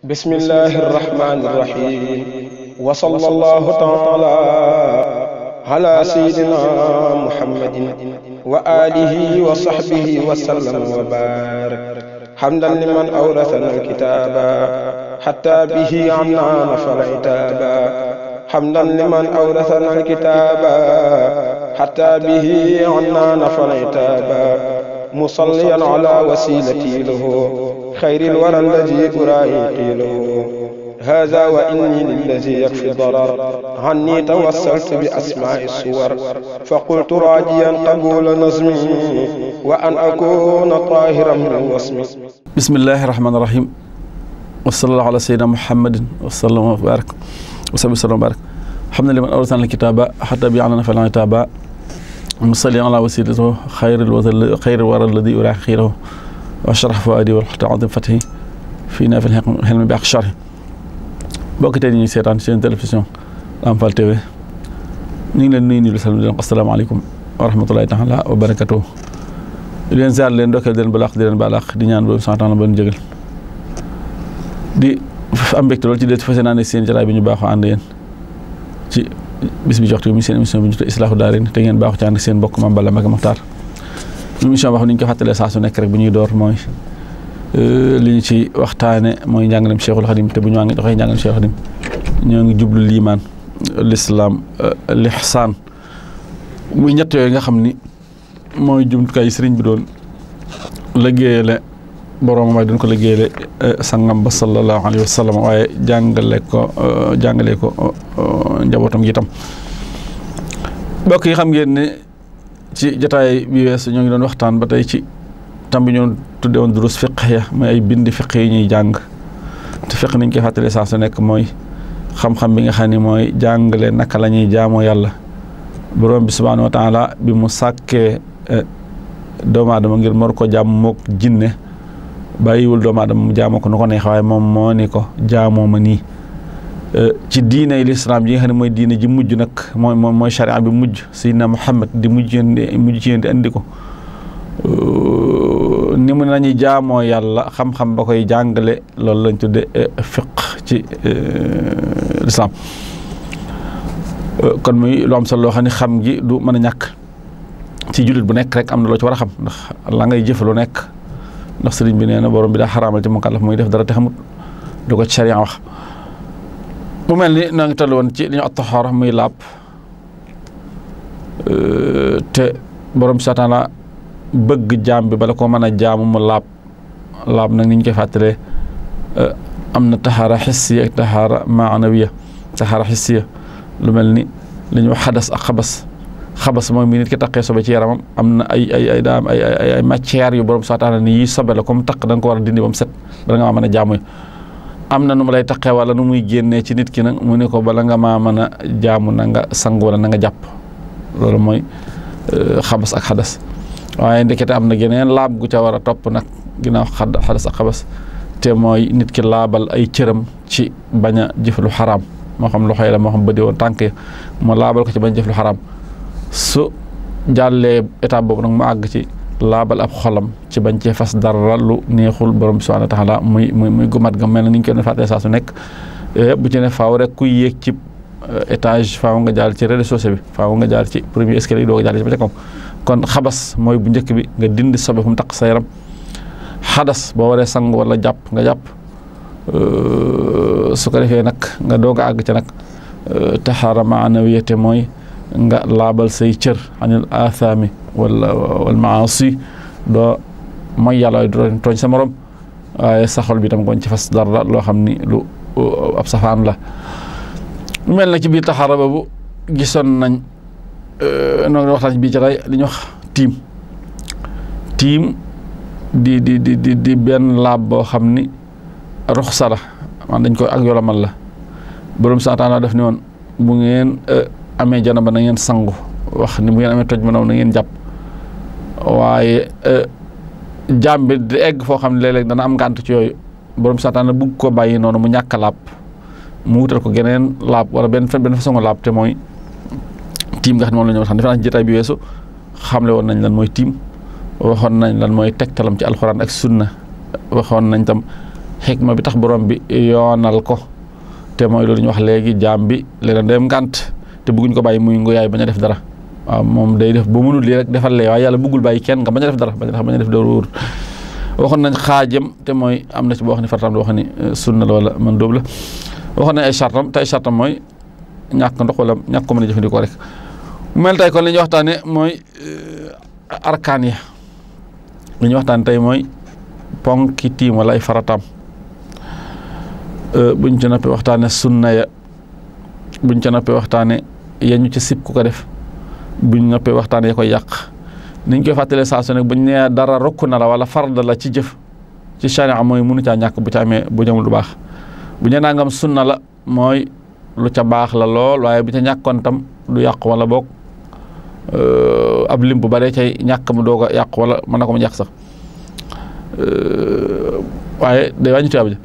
bismillahi irrahmani irrahim wa sallallahu taala ala sayyidina muhammadin wa alihi wa sahbihi wa sallam wa barak hamdan liman awrathana alkitaba hatta bihi anna nafal itaba hamdan liman awrathana alkitaba hatta bihi anna nafal itaba musalliyan ala wasilati lahu خير الورى الذي أرائي له هذا وإني للذي يكفي الضرر عني توسلت بأسماء الصور فقلت راجيا قبول نظمي وأن أكون طاهرا من وصمي بسم الله الرحمن الرحيم وصلى الله على سيدنا محمد وصلى الله وبارك وسلم وبارك الحمد لله من أورثنا الكتاب حتى بيعنا نفعل الكتاب مصليا على وسيلته خير الورى الذي أرائي خيره واشرح فؤادي والحتى عظيم فتحي فينا في الحلم بأخ شرح bokk tey ñuy seetaan seen télévision Lamp Fall TV ñu ngi leen nuyu di leen asalaamaaleykum wa rahmatulahi taala wa barakatuh di leen ziar leen ndokkeel di leen balaax di leen balaax di ñaan boobu santaan ba ñu jégal di am mbégte loolu ci dee fas yéene seen jataay bi ñu baaxoo ànd yéen ci bis bi joxtu mi seen émission bi ñu tuddee Islaahu Daarayni te ngeen baaxu ci ànd seen mbokk Mame Balla Mbacké Mokhtar émission boo xam ni ñu ko fàttalee saa su nekk rek bu ñuy door mooy li ñu ci waxtaane mooy njàngalem Cheikhul Khadim te bu ñu waa ngi doxee njàngalem Cheikhul Khadim ñoo ngi jublu liimaan l'islam l'ihsaan muy ñett yooyu nga xam ni mooy jumtukaay sëriñ bi doon liggéeyale boroomam waaye doon ko liggéeyale sangam ba sallallahu alayhi wa sallam waaye jàngale ko njabootam gi itam mbokk yi xam ngeen ne ci jotaay bi weesu ñoo ngi doon waxtaan ba tey ci tam bi ñoo tudde woon durus fiqh ya mooy ay bindi fiqh yi ñuy jàng te fiqh niñ koy fàttalee saa su nekk mooy xam-xam bi nga xam ne mooy jàngale naka la ñuy jaamoo yàlla borom bi subhaanahu wa taala bi mu sàkkee doomu aadama ngir mor ko jaam mook jinne bàyyiwul doomu aadama mu jaamoo ko nu ko neex waaye moom moo ni ko jaamoo ma nii ci diine lislaam yi nga xam ne mooy diine ji mujj nag mooy charia bi mujj Seydina Muhammad di mujj ci yéen di andi ko ni mu nañuy jaamoo yàlla xam-xam ba koy jàngale loolu lañ tudde fiq ci lislaam kon muy lu am solo loo xam ne xam gi du mën a ñàkk ci jullit bu nekk rek am na loo ci war a xam ndax la ngay jëf lu nekk ndax sëriñ bi nee na borom bi daa xaraamal ci mukallaf muy def dara te xamut du ko charia wax mu mel ni noo ngi toll woon ci li ñu at-tahaara muy laab te borom bi taala bëgg jaam bi bala ko mën a jaamu mu laab nag ni ñu koy fàttalee am na tahaara hissiya ak tahaara maanawiya tahaara hissiya lu mel ni li ñuy wax xadas ak xabas mooy mi nit ki taqee sobe ci yaramam am na ay matières yu borom bi taala ni yi sobe la comme taq da nga ko war a dindi ba mu set bala nga maa mën a jaamu am na nu mu lay taqee wala nu muy génnee ci nit ki nag mu ne ko bala nga maa mën a jaamu na nga sangu wala na nga jàpp loolu mooy xabas ak xadas waaye ndekete am na geneen laab gu ca war a topp nag ginnaaw xadas ak xabas te mooy nit ki laabal ay cëram ci bañ a jëf lu xaraam moo xam loxo yi la moo xam bëdi woon tànk mu laabal ko ci bañ a jëf lu xaraam su jàllee étape boobu nag mu àgg ci laabal ab xolam ci bañ cee fas dara lu neexul borom bi subhaanahu wa taala muy gumat ga mel na ni ñu koy fàttee saa su nekk bu ci ne faaw rek kuy yéeg ci étage faaw nga jaar ci rez-de-chaussée bi faaw nga jaar ci premier escalier yi doo ko jaar ci ba ca kaw kon xabas mooy bu njëkk bi nga dindi sobe fu mu taq sa yaram xadas boo waree sang wala jàpp nga jàpp su ko defee nag nga doog a àgg ca nag tahaara maanawiyate mooy nga laabal say cër anil athami wal maasi doo mooy yàlla doo tooñ sa morom waaye saxol bi tam goñ ci fas dara loo xam ni lu ab safaan la mu mel na ci biir taxaara boobu gisoon nañ noonu waxtaan ci biir jataay li ñuy wax tiim di benn laab boo xam ni ruxsa la man dañ koy ak yolamal la borom santaana def ni woon bu ngeen amee janaba na ngeen sangu wax ni bu ngeen amee toj ma naw na ngeen jàpp waaye jaam bi di egg foo xam ne léeg-léeg dana am ngànt ci yooyu borom santaana bugg ko bàyyi noonu mu ñàkk a laab mu wutal ko geneen laab wala benn façon laab te mooy tiim nga xam ne moom la ñu wax defe naa ci jotaay bi weesu xamle woon nañ lan mooy tiim waxoon nañ lan mooy tegtalam ci alxuraan ak sunna waxoon nañ tam xikma bi tax borom bi yoonal ko te mooy loolu ñu wax léegi jaam bi leneen dem ngànt te bëgguñ ko bàyyi muy ngoyaay bañ a def dara waaw moom day def ba mënul lii rek defal lee waaye yàlla bëggul bàyyi kenn nga bañ a def dara bañ a def dara wóor waxoon nañ xaajam te mooy am na ci boo xam ne farataam boo xam ne sunna la wala man dóob la waxoon nañ ay chartam te ay chartam mooy ñàkk ndox wala ñàkk ko mën a jëfandikoo rek mel tey kon li ñuy waxtaane mooy arkaan ya li ñuy waxtaane tey mooy ponki tiim wala ay farataam buñ ca noppee waxtaane sunna ya buñ ca noppee waxtaane yañu ci sib ku ko def buñ noppee waxtaane ya koy yàq niñ koy fàttalee saa su nekk buñ nee dara rokk na la wala farda la ci jëf ci sharia mooy mënu caa ñàkk bu ca amee bu ñamul du baax bu ñu nangam sunna la mooy lu ca baax la lool waaye bu ca ñàkkoon tam du yàq wala boog ab lim bu bare cay ñàkk mu doog a yàq wala mën na ko mu yàq sax waaye day wàññi tuyaaba ji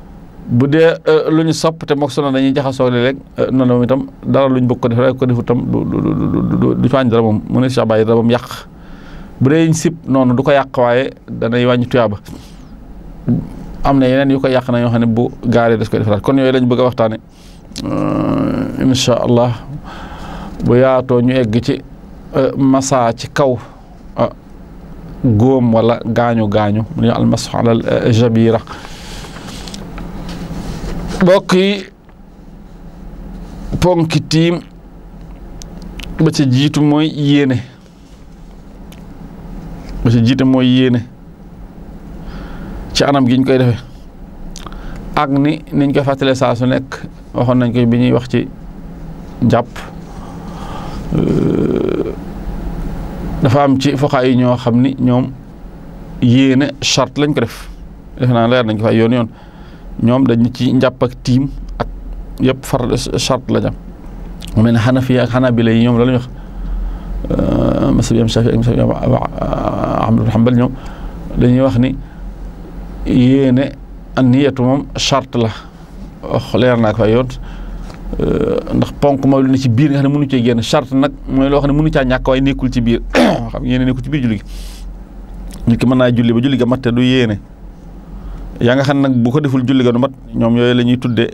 bu dee lu ñu sopp te mook sunna dañuy jaxasoo léeg noonu moom itam dara lu ñu bëgg ko def rek ko defu tam du wàññi dara moom mu ne si bàyyi dara moom yàq bu dee ñu sib noonu du ko yàq waaye danay wàññi tuyaaba am na yeneen yu ko yàq na yoo xam ne bu gaaree des koy defaraat kon yooyu lañ bëgg a waxtaane incha allah bu yaatoo ñu egg ci masa ci kaw góom wala gaañu mu ne almasu alal jabira mbokk yi ponki tiim ba ca jiitu mooy yéene ci anam gi ñu koy defee ak niñ koy fàttalee saa su nekk waxoon nañ koy bi ñuy wax ci jàpp dafa am ci foxaa yi ñoo xam ni ñoom yéene charte lañ ko def naa leer nañ ko fa yoon ñoom dañ ci njàpp ak tiim ak yëpp far charte la jam mu mel ne Hanafi ak Hanabila yi ñoom la ñu wax masab yam Shafi ak masab yam Ahmad bin Hanbal ñoom dañuy wax ni yéene an-niyatu moom charte la wax leer naa ko fa yoon ndax ponk mooy lu ne ci biir nga xam ne mënu cee génn charte nag mooy loo xam ne mënu caa ñàkk waaye nekkul ci biir xam yéene nekkul ci biir julli gi nit ki mën naa julli ba julli ga mat te du yéene yaa nga xam nag bu ko deful julli ga du mat ñoom yooyu la ñuy tuddee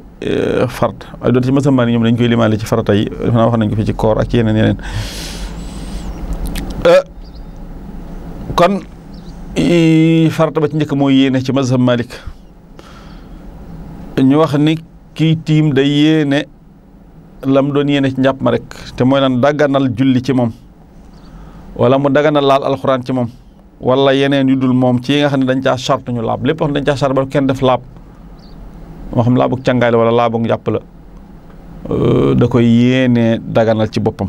fard waaye doon ci masamaan ñoom dañ koy limaale ci farata yi defe naa wax nañ ko fi ci koor ak yeneen kon farata ba ci njëkk mooy yéene ci mazhab Malik ñu wax ni kii tiim day yéene lam doon yéene ci njàpp ma rek te mooy lan daganal julli ci moom wala mu daganal laal alxuraan ci moom wala yeneen yu dul moom ci yi nga xam ne dañ caa charte ñu laab lépp wax dañ caa charte ba kenn def laab moo xam laabug càngaay la wala laabug njàpp la da koy yéenee daganal ci boppam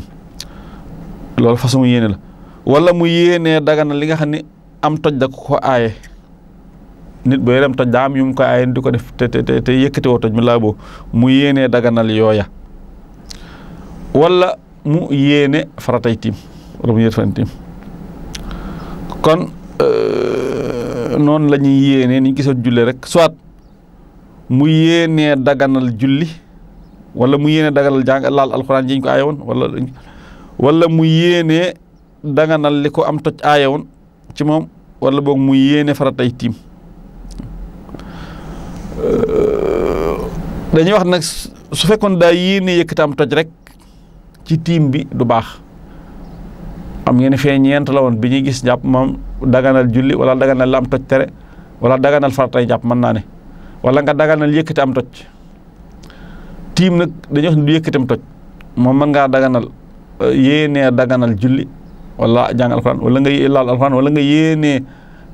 loolu façon yéene la wala mu yéenee daganal li nga xam ne am toj da ko aaye nit booy dem toj daa am yu mu ko aaye di ko def te yëkkati woo toj mi laa boo mu yéenee daganal yooya wala mu yéene faratay tiim wala mu yéene faratay tiim kon noonu la ñuy yéenee ni ñu gisoon julli rek soit mu yéenee daganal julli wala mu yéenee daganal jàng laal alxuraan ji ñu ko aaye woon wala mu yéenee daganal li ko am toj aaye woon ci moom wala boog mu yéene faratay tiim dañuy wax nag su fekkoon daa yéene yëkkati am toj rek ci tiim bi du baax am ngeen fee ñeent la woon bi ñuy gis jàpp moom daganal julli wala daganal la am toj tere wala daganal faratay jàpp mën naa ne wala nga daganal yëkkati am toj tiim nag dañuy wax ne du yëkkati am toj moom mën ngaa daganal yéenee daganal julli wala jàng alxuraan wala nga laal alxuraan wala nga yéenee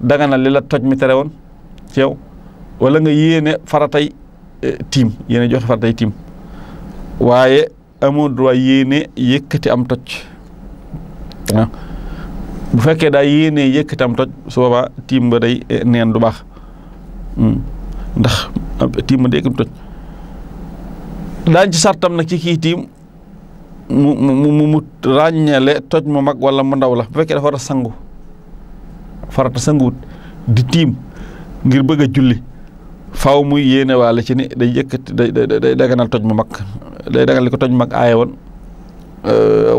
daganal li la toj mi tere woon ci yow wala nga yéene faratay tiim yéene joxe faratay tiim waaye amoo droit yéene yëkkati am toj waaw bu fekkee daa yéene yëkkati am toj su boobaa tiim ba day neen du baax ndax tiim ba day yëkkati toj daañ ci sartam nag ci kii tiim mu ràññale toj mu mag wala mu ndaw la bu fekkee dafa war a sangu farata sanguwut di tiim ngir bëgg a julli faaw muy yéene waale ci ni day yëkkati day daganal toj mu mag day daganal li ko toj mu mag aaye woon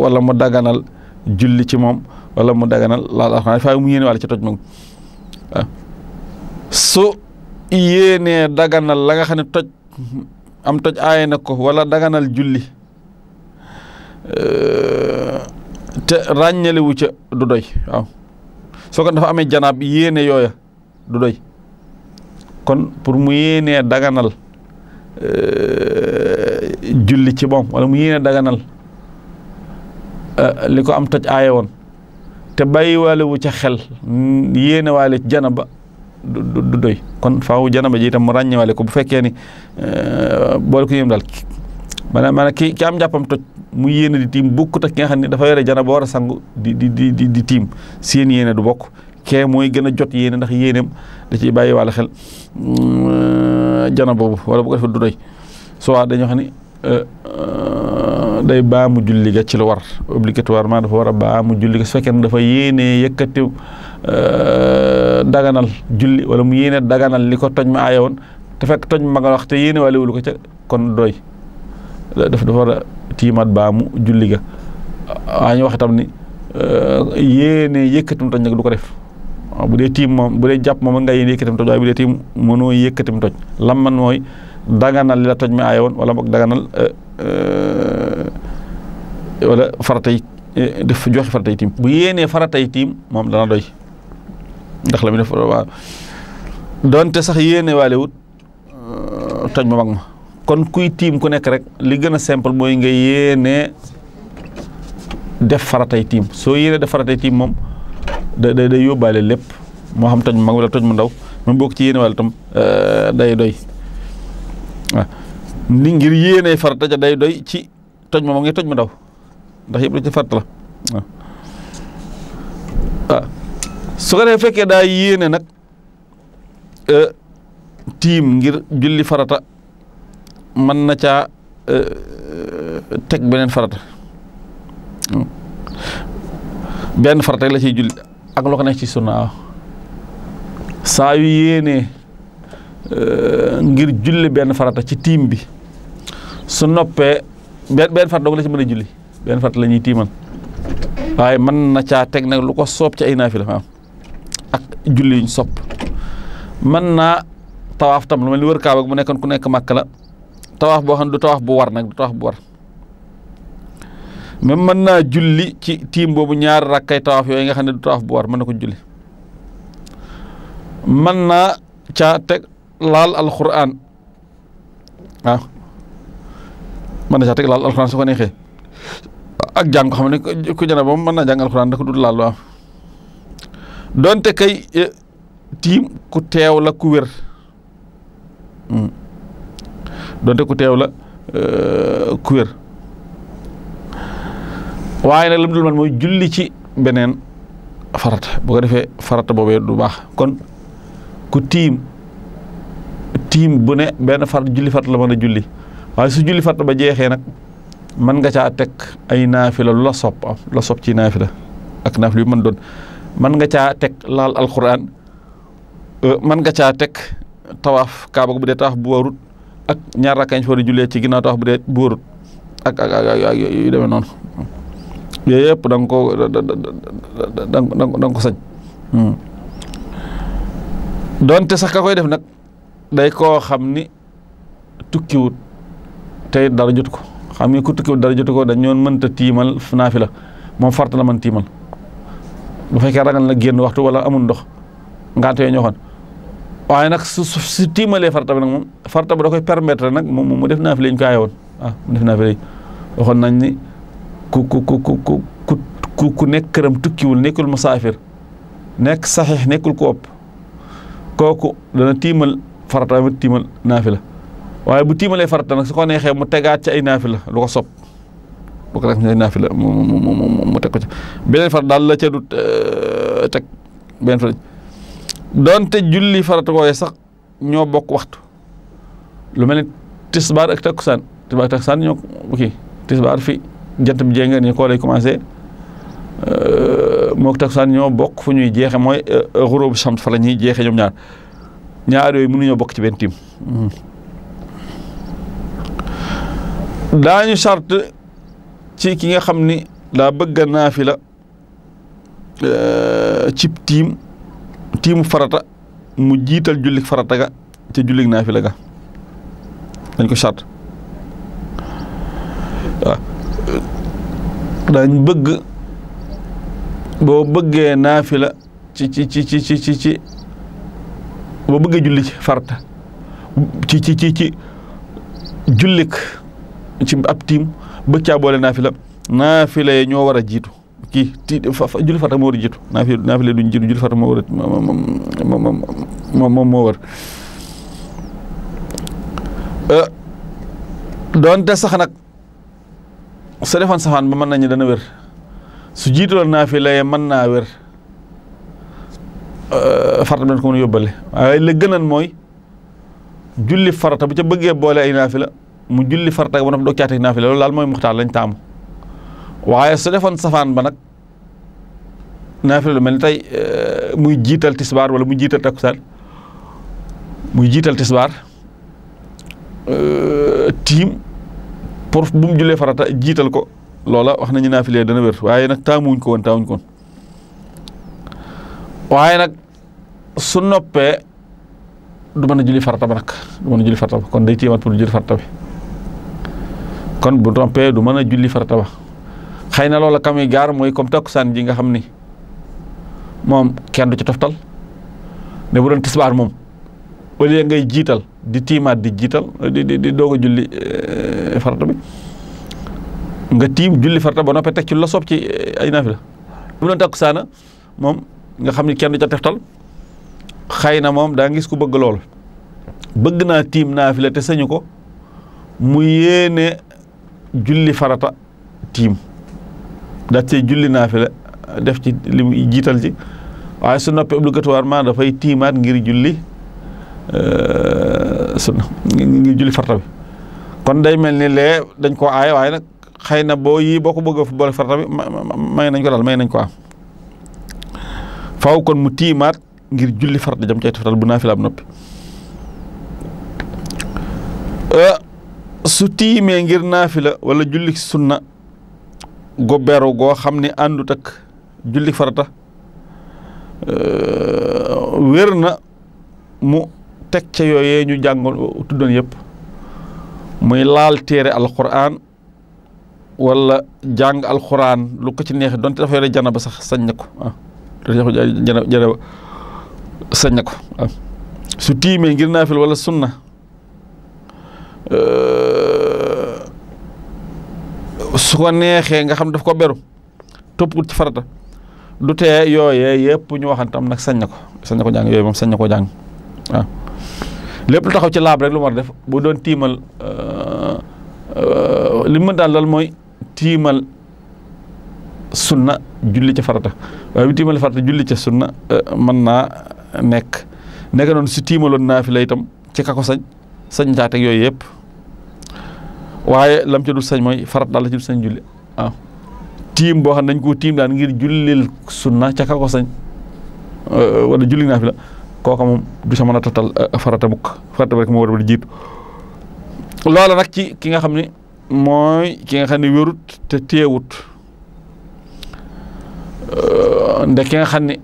wala mu daganal julli ci moom wala mu daganal laal alxuraan faaw mu yéene waale ci toj mag waaw su yéenee daganal la nga xam ne toj am toj aaye na ko wala daganal julli te ràññalewu ca du doy waaw soo ko dafa amee janaab yéene yooya du doy kon pour mu yéenee daganal julli ci moom wala mu yéene daganal li ko am toj aaye woon te bàyyiwaale wu ca xel yéene waale janaba du doy kon faaw janaba ji itam mu ràññewaale ko bu fekkee ni boole ko yéem daal maanaam ki am jàppam toj mu yéene di tiim bokkut ak ki nga xam ne dafa yore janaba war a sangu di tiim seen yéene du bokk kee mooy gën a jot yéene ndax yéeneem da ciy bàyyiwaale xel janaba boobu wala bu ko defee du doy soit dañoo xam ni day baamu julli ga ci lu war obligatoirement dafa war a baamu julli ga su fekkee ne dafa yéene yëkkati daganal julli wala mu yéene daganal li ko toj ma aaye woon te fekk toj ma nga wax te yéene wala wulu ko ca kon doy dafa war a tiimaat baamu julli ga waa ñu wax itam ni yéene yëkkatim toj nag du ko def waaw bu dee tiim moom bu dee jàpp moom nga yéene yëkkatim toj waaye bu dee tiim mënoo yëkkatim toj lam man mooy daganal li la toj ma aaye woon wala boog daganal wala faratay def joxe faratay tiim bu yéenee faratay tiim moom dana doy ndax la mi def waaw donte sax yéene waale wut toj ma mag ma kon kuy tiim ku nekk rek li gën a simple mooy nga yéene def faratay tiim soo yéene def faratay tiim moom day yóbbaale lépp moo xam toj ma mag wala toj mu ndaw même boo ko ci yéene waale tam day doy waaw ni ngir yéene farata ja day doy ci toj ma mag ngay toj mu ndaw ndax yëpp la ci farata la waaw su ko defee fekkee daa yéene nag tiim ngir julli farata mën na caa teg beneen farata benn farata la ciy julli ak loo ko nekk ci sunna saa yu yéenee ngir julli benn farata ci tiim bi su noppee benn farata doog la ci mën a julli benn farata la ñuy tiimal waaye mën na caa teg nag lu ko soob ci ay naafila waaw ak julli yuñ sopp mën naa tawaaf tam lu mel ni wër kaaba bu nekkoon ku nekk màkk la tawaaf boo xam ne du tawaaf bu war nag du tawaaf bu war même mën naa julli ci tiim boobu ñaari rakkay tawaaf yooyu nga xam ne du tawaaf bu war mën na ko julli mën naa caa teg laal alquran waaw mën na caa teg laal alquran su ko neexee ak jàng ko xam ne ku jana ba mën naa jàng alquran da ko dul laal waaw donte kay tiim ku teew la ku wér donte ku teew la ku wér waaye nag la mu dul man mooy julli ci beneen farata bu ko defee farata boobee du baax kon ku tiim bu ne benn julli farata la mën a julli waaye su julli farata ba jeexee nag mën nga caa teg ay naafila lu la sopp ci naafila ak naafila yu mën doon mën nga caa teg laal alquran mën nga caa teg tawaaf kaaba bu dee tawaaf bu warut ak ñaar rakkañ fa war a jullee ci ginnaaw tawaaf bu dee bu warut ak yu demee noonu yooyu yëpp da nga ko sañ donte sax ka koy def nag day koo xam ni tukkiwut tey dara jotu ko xam ni ku tukkiwut dara jotu ko dañ ñoon mënta tiimal naafila moom farta la mën tiimal bu fekkee ragal na génn waxtu wala amul ndox ngante yoo ñoo xoon waaye nag su tiimalee farta bi nag moom farta bi da koy permettre nag moom mu def naafila ñu ko aaye woon mu def naafila yi waxoon nañ ni ku nekk këram tukkiwul nekkul musaafir nekk saxiix nekkul ku ëpp kooku dana tiimal farata ma tiimal naafila waaye bu tiimalee farata nag su ko neexee mu tegaat ci ay naafila lu ko sopp bu ko def ay naafila mu teg ko ci beneen farata daal la ca du teg beneen farata doonte julli farata kooye sax ñoo bokk waxtu lu mel ni tisbaar ak takkusaan ñoo kii tisbaar fi jant bi jénga ni koo lay commencé mook takkusaan ñoo bokk fu ñuy jeexe mooy xuróobu shams fa la ñuy jeexe ñoom ñaar yooyu mënuñoo bokk ci benn tiim daañu charte ci ki nga xam ni daa bëgg a naafila cib tiimu farata mu jiital julli farata ga ca jullig naafila ga dañ ko sart waaw dañ bëgg boo bëggee naafila ci boo bëggee julli ci farata ci jullik ci ab tiim bëgg caa boole naafila yi ñoo war a jiitu julli farata moo war a jiitu naafila duñ jiitu julli farata moo war a moom moo war doonte sax nag su defoon safaan ba mën nañu dana wér su jiitaloon naafila yi mën naa wér farata bi dañ ko mën a yóbbale waaye la gënan mooy julli farata bu ca bëggee boole ay naafila mu julli farata ba noppi doog caateeg naafila loolu daal mooy muxtaar lañ taamu waaye su defoon safaan ba nag naafila lu mel ni tey muy jiital tisbaar wala muy jiital takkusaan muy jiital tisbaar tiim pour bu mu jullee farata jiital ko loola wax nañu naafila dana wér waaye nag taamuwuñ ko woon waaye nag su noppee du mën a julli farata ba nag du mën a julli farata ba kon day tiimaat pour julli farata bi kon bu noppee du mën a julli farata ba xëy na loola kamuy gaar mooy comme takkusaan ji nga xam ni moom kenn du ci toftal ne bu doon tisbaar moom au lieu ngay jiital di tiimaat di jiital di doog a julli farata bi nga tiim julli farata ba noppee teg ci lu la soob ci ay naafila bu doon takkusaana moom nga xam ni kenn du ca toftal xëy na moom daa gis ku bëgg lool bëgg naa tiim naafila te sañu ko mu yéene julli farata tiim daa see julli naafila def ci li mu jiital ci waaye su noppee obligatoirement dafay tiimaat ngir julli ngir julli farata bi kon day mel ni lee dañ koo aaye waaye nag xëy na boo ko bëgg a boole farata bi may nañ ko daal may nañ ko am faaw kon mu tiimaat ngir julli farata jam cay toftal bu naafila am noppi su tiimee ngir naafila wala julli sunna go beru goo xam ne àndut ak julli farata wér na mu teg ca yooyee ñu jàngoon tuddoon yëpp muy laal téere alquran wala jàng alquran lu ko ci neexee donte dafa yore janaba sax sañ na ko janaba sañ na ko su tiimee ngir naafila wala sunna su ko neexee nga xam daf ko beru toppul ci farata du tee yooyee yëpp ñu waxantam nag sañ na ko jàng yooyu moom sañ na ko jàng waaw lépp lu taxaw ci laab rek lu mu war def bu doon tiimal li mu mën daal loolu mooy tiimal sunna julli ca farata waaye bu tiimal farata julli ca sunna mën naa nekk noonu su tiimaloon naafila itam ci ka ko sañ caa teg yooyu yëpp waaye lam ca dul sañ mooy farat daal la ci dul sañ julli waaw tiim boo xam ne dañ koo tiim daan ngir jullil sunna ca ka ko sañ wala julli naafila kooka moom du sa mën a total farata mukk farata rek moo war a jiitu loola nag ci ki nga xam ne mooy ki nga xam ne wérut te teewut nde ki nga xam ne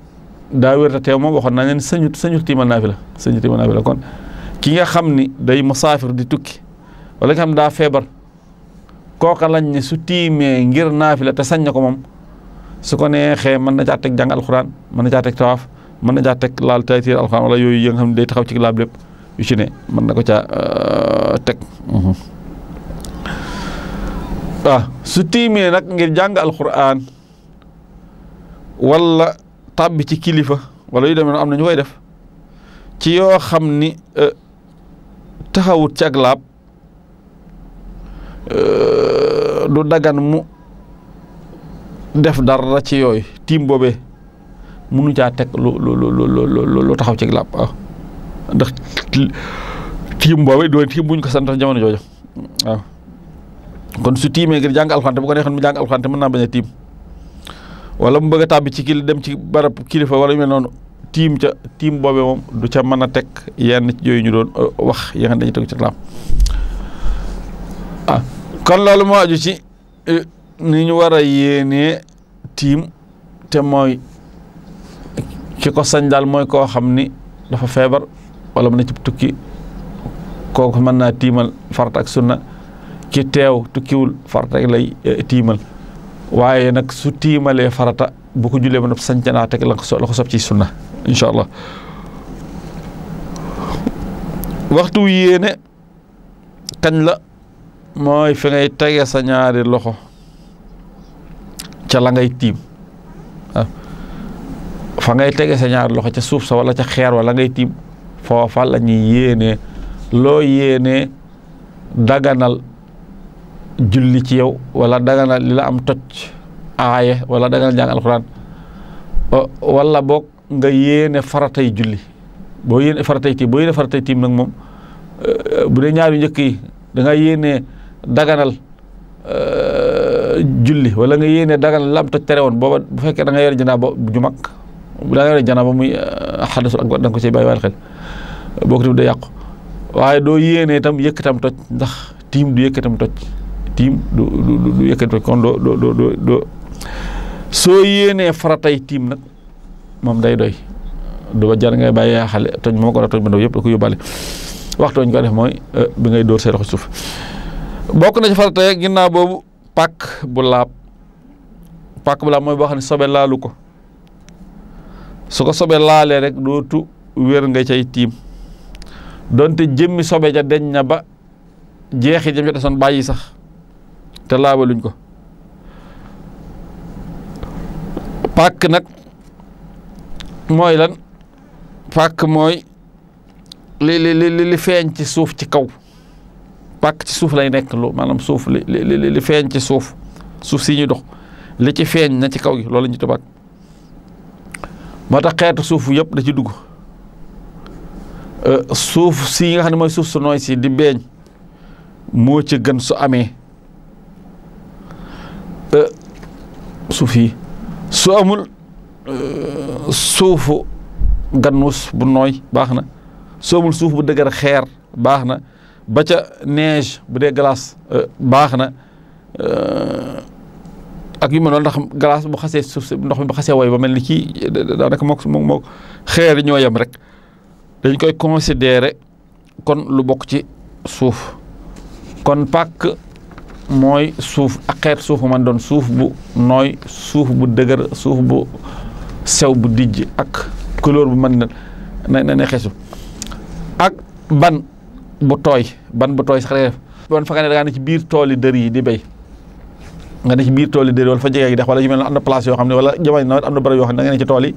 daa wér te teew moom waxoon naa leen sañut tiimal naafila kon ki nga xam ni day musaafir di tukki wala nga xam daa feebar kooka lañ ne su tiimee ngir naafila te sañ na ko moom su ko neexee mën na caa teg jàng alxuraan mën na caa teg tawaaf mën na caa teg laal taytiir alxuraan wala yooyu yi nga xam ne day taxaw ci laab lépp yu ci ne mën na ko caa teg waaw su tiimee nag ngir jàng alxuraan wala tàbbi ci kilifa wala yu demee noonu am na ñu koy def ci yoo xam ni taxawut ci ak laab du dagan mu def dara ci yooyu tiim boobee munu caa teg lu taxaw ci laab waaw ndax tiim boobee doon tiim buñ ko sant jamono jooju waaw kon su tiimee ngir jàng alxuraan te bu ko neexoon mu jàng alxuraan te mën naa bañ a tiim wala mu bëgg a tàbbi ci dem ci barab kilifa wala yu mel noonu tiim boobee moom du ca mën a teg yenn ci yooyu ñu doon wax yi nga xam dañuy teg ci laab kon loolu moo aju ci ni ñu war a yéenee tiim te mooy ki ko sañ daal mooy koo xam ni dafa feebar wala mu ne ci tukki kooku mën naa tiimal farata ak sunna. ki teew tukkiwul farata lay tiimal waaye nag su tiimalee farata bu ko jullee ba noppi sañ naa teg la ko sob ci sunna incha allah. waxtu yéene kañ la mooy fi ngay tege sa ñaari loxo ca la ngay tiim waaw fa ngay tege sa ñaari loxo ca suuf sa wala ca xeer wala ngay tiim foofa la ñuy yéenee loo yéenee daganal julli ci yow wala daganal li la am toj aaye wala daganal jàng alxuraan wala boog nga yéene faratay julli boo yéene faratay tiim nag moom bu dee ñaar yu njëkk yi da nga yéene daganal julli wala nga yéene daganal li la am toj tere woon booba bu fekkee da nga yore janaaba ju mag da nga yore janaaba muy xadasul akbar da nga ko ciy bàyyi waale xel boo ko tamit day yàqu waaye doo yéene itam yëkkatam toj ndax tiim du yëkkatam toj tiim du yëkkatam toj kon doo soo yéenee faratay tiim nag moom day doy du ba jar ngay bàyyi xale toj moo ko war a toj ba ndaw yëpp da ko yóbbaale waxtu ñu ko def mooy bi ngay dóor say loxo suuf bokk na ci faratay ginnaaw boobu pàkk bu laab mooy boo xam ne sobe laalu ko su ko sobe laalee rek dootu wér nga cay tiim donte jëmmi sobe ja deñ na ba jeexi jëm ca desoon bàyyi sax te laabaluñ ko pàkk nag mooy lan pàkk mooy li feeñ ci suuf ci kaw pàkk ci suuf lay nekk lu maanaam suuf li feeñ ci suuf si ñuy dox li ci feeñ na ci kaw gi loolu la ñu tubaab moo tax xeetu suuf yëpp da ci dugg suuf si nga xam ne mooy suuf su nooy si di beeñ moo ci gën su amee suuf yi su amul suufu gannuus bu nooy baax na su amul suuf bu dëgër xeer baax na ba ca neige bu dee glace baax na ak yu mel noonu ndax glace bu xasee suuf si ndox mi bu xasee woy ba mel ni kii daanaka moo xeer yi ñoo yem rek dañ koy considérer kon lu bokk ci suuf kon pàkk mooy suuf ak xeet suuf man doon suuf bu nooy suuf bu dëgër suuf bu sew bu dijj ak couleur bu mën na xeesu ak ban bu tooy sax def ban fa nga ne da ngaa ne ci biir tool yi dër yi di béy nga ne ci biir tool yi dër yi wala fa jege gi dex wala yu mel ne am na place yoo xam ne wala jamono nawet am na barab yoo xam ne da nga ne ci tool yi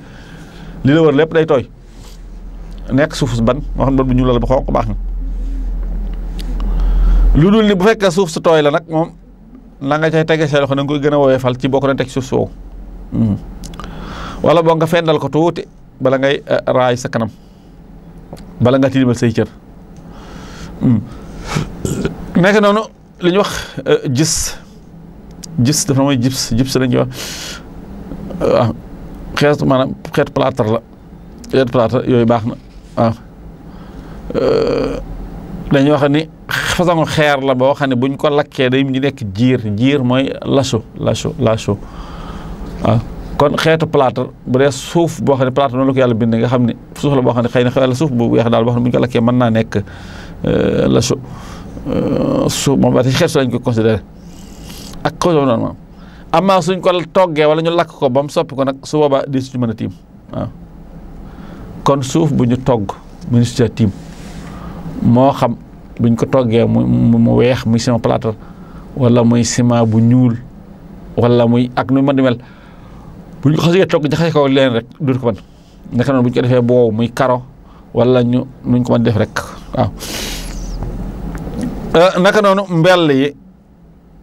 li la wër lépp day tooy nekk suuf ban moo xam ne ban bu ñuul la ba xonq baax na lu dul ni bu fekkee suuf su tooy la nag moom la nga cay tege say loxo da nga koy gën a woowee fal ci bokk na teg suuf soow wala boo nga fendal ko tuuti bala ngay raay sa kanam bala nga tilimal say cër nekk noonu li ñu wax gis dafa mooy gyps lañuy wax waaw xeetu maanaam xeetu plâtre la yooyu baax na waaw dañuy wax ni façon xeer la boo xam ne buñ ko lakkee day mu nekk jiir mooy lacho waaw kon xeetu plâtre bu dee suuf boo xam ne plâtre noonu la ko yàlla bindee nga xam ne suuf la boo xam ne xëy na wala suuf bu weex daal boo xam ne bu ñu ko lakkee mën naa nekk lacho suuf moom ba tey xeetu lañ ko considéré ak ko noonu moom amaa suñ ko toggee wala ñu lakk ko ba mu soppi ko nag su boobaa di suñu mën a tiim waaw kon suuf bu ñu togg mu ci tiim moo xam buñ ko toggee mu weex muy ciment plâtre wala muy ciment bu ñuul wala muy ak nu mën di mel buñ ko xasee togg jaxase ko leen rek dootu ko mën naka noonu buñ ko defee boobu muy karo wala nuñ ko mën def rek waaw naka noonu mbell yi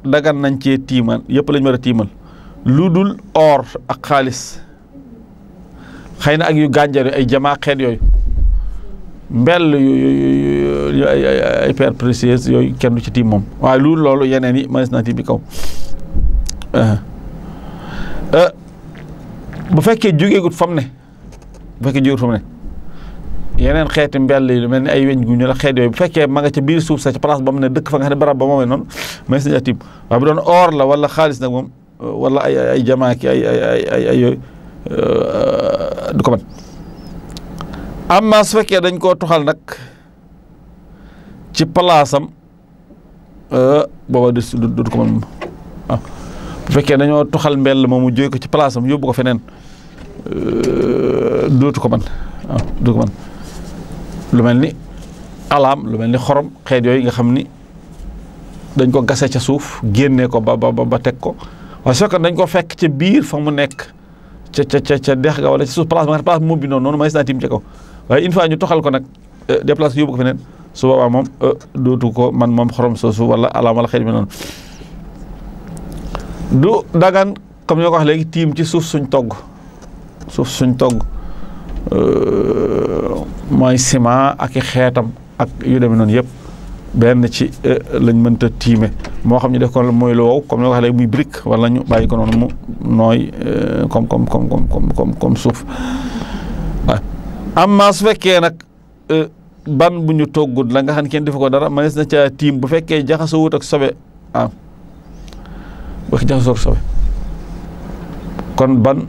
dagan nañ cee tiimal yëpp lañ war a tiimal lu dul or ak xaalis xëy na ak yu gànjar yu ay jamaa xeet yooyu mbell yu ay pierres précieuses yooyu kenn du ci tiim moom waaye lu loolu yeneen yi mënees naa tiim bi kaw bu fekkee jógeegut fam ne yeneen xeeti mbell yi lu mel ni ay weñ gu ñu la xeet yooyu bu fekkee ma nga ca biir suuf sa ci place ba mu ne dëkk fa nga xam ne barab ba moomee noonu mënees nañu tiim waaye bu doon or la wala xaalis nag moom wala ay jamaa ki ay yooyu du ko mën amma su fekkee dañ koo toxal nag ci palaasam booba du ko mën waaw bu fekkee dañoo toxal mbell moomu jóge ko ci palaasam yóbbu ko feneen dootu ko mën waaw dootu ko mën lu mel ni alaam lu mel ni xorom xeet yooyu nga xam ni dañ ko gase ca suuf génnee ko ba teg ko waaye su fekkee dañ ko fekk ca biir fa mu nekk ca dex ga wala ci suuf place ba nga place moom bi noonu may naa tiim ca kaw waaye une fois ñu toxal ko nag déplace ko yóbbu ko feneen su boobaa moom dootu ko man moom xorom soosu wala alaam wala xeet bi noonu du dagan comme ñoo ko wax léegi tiim ci suuf suñ togg mooy ciment ak i xeetam ak yu demee noonu yëpp benn ci lañ mënta tiime moo xam ñu def ko mooy lu wow comme ñoo ko wax léegi muy brique wala ñu bàyyi ko noonu mu nooy comme suuf waaw amma su fekkee nag ban bu ñu toggut la nga xam ne kenn defu ko dara mënees na caa tiim bu fekkee jaxasoo wut ak sobe bu fekkee jaxasoo ak sobe kon ban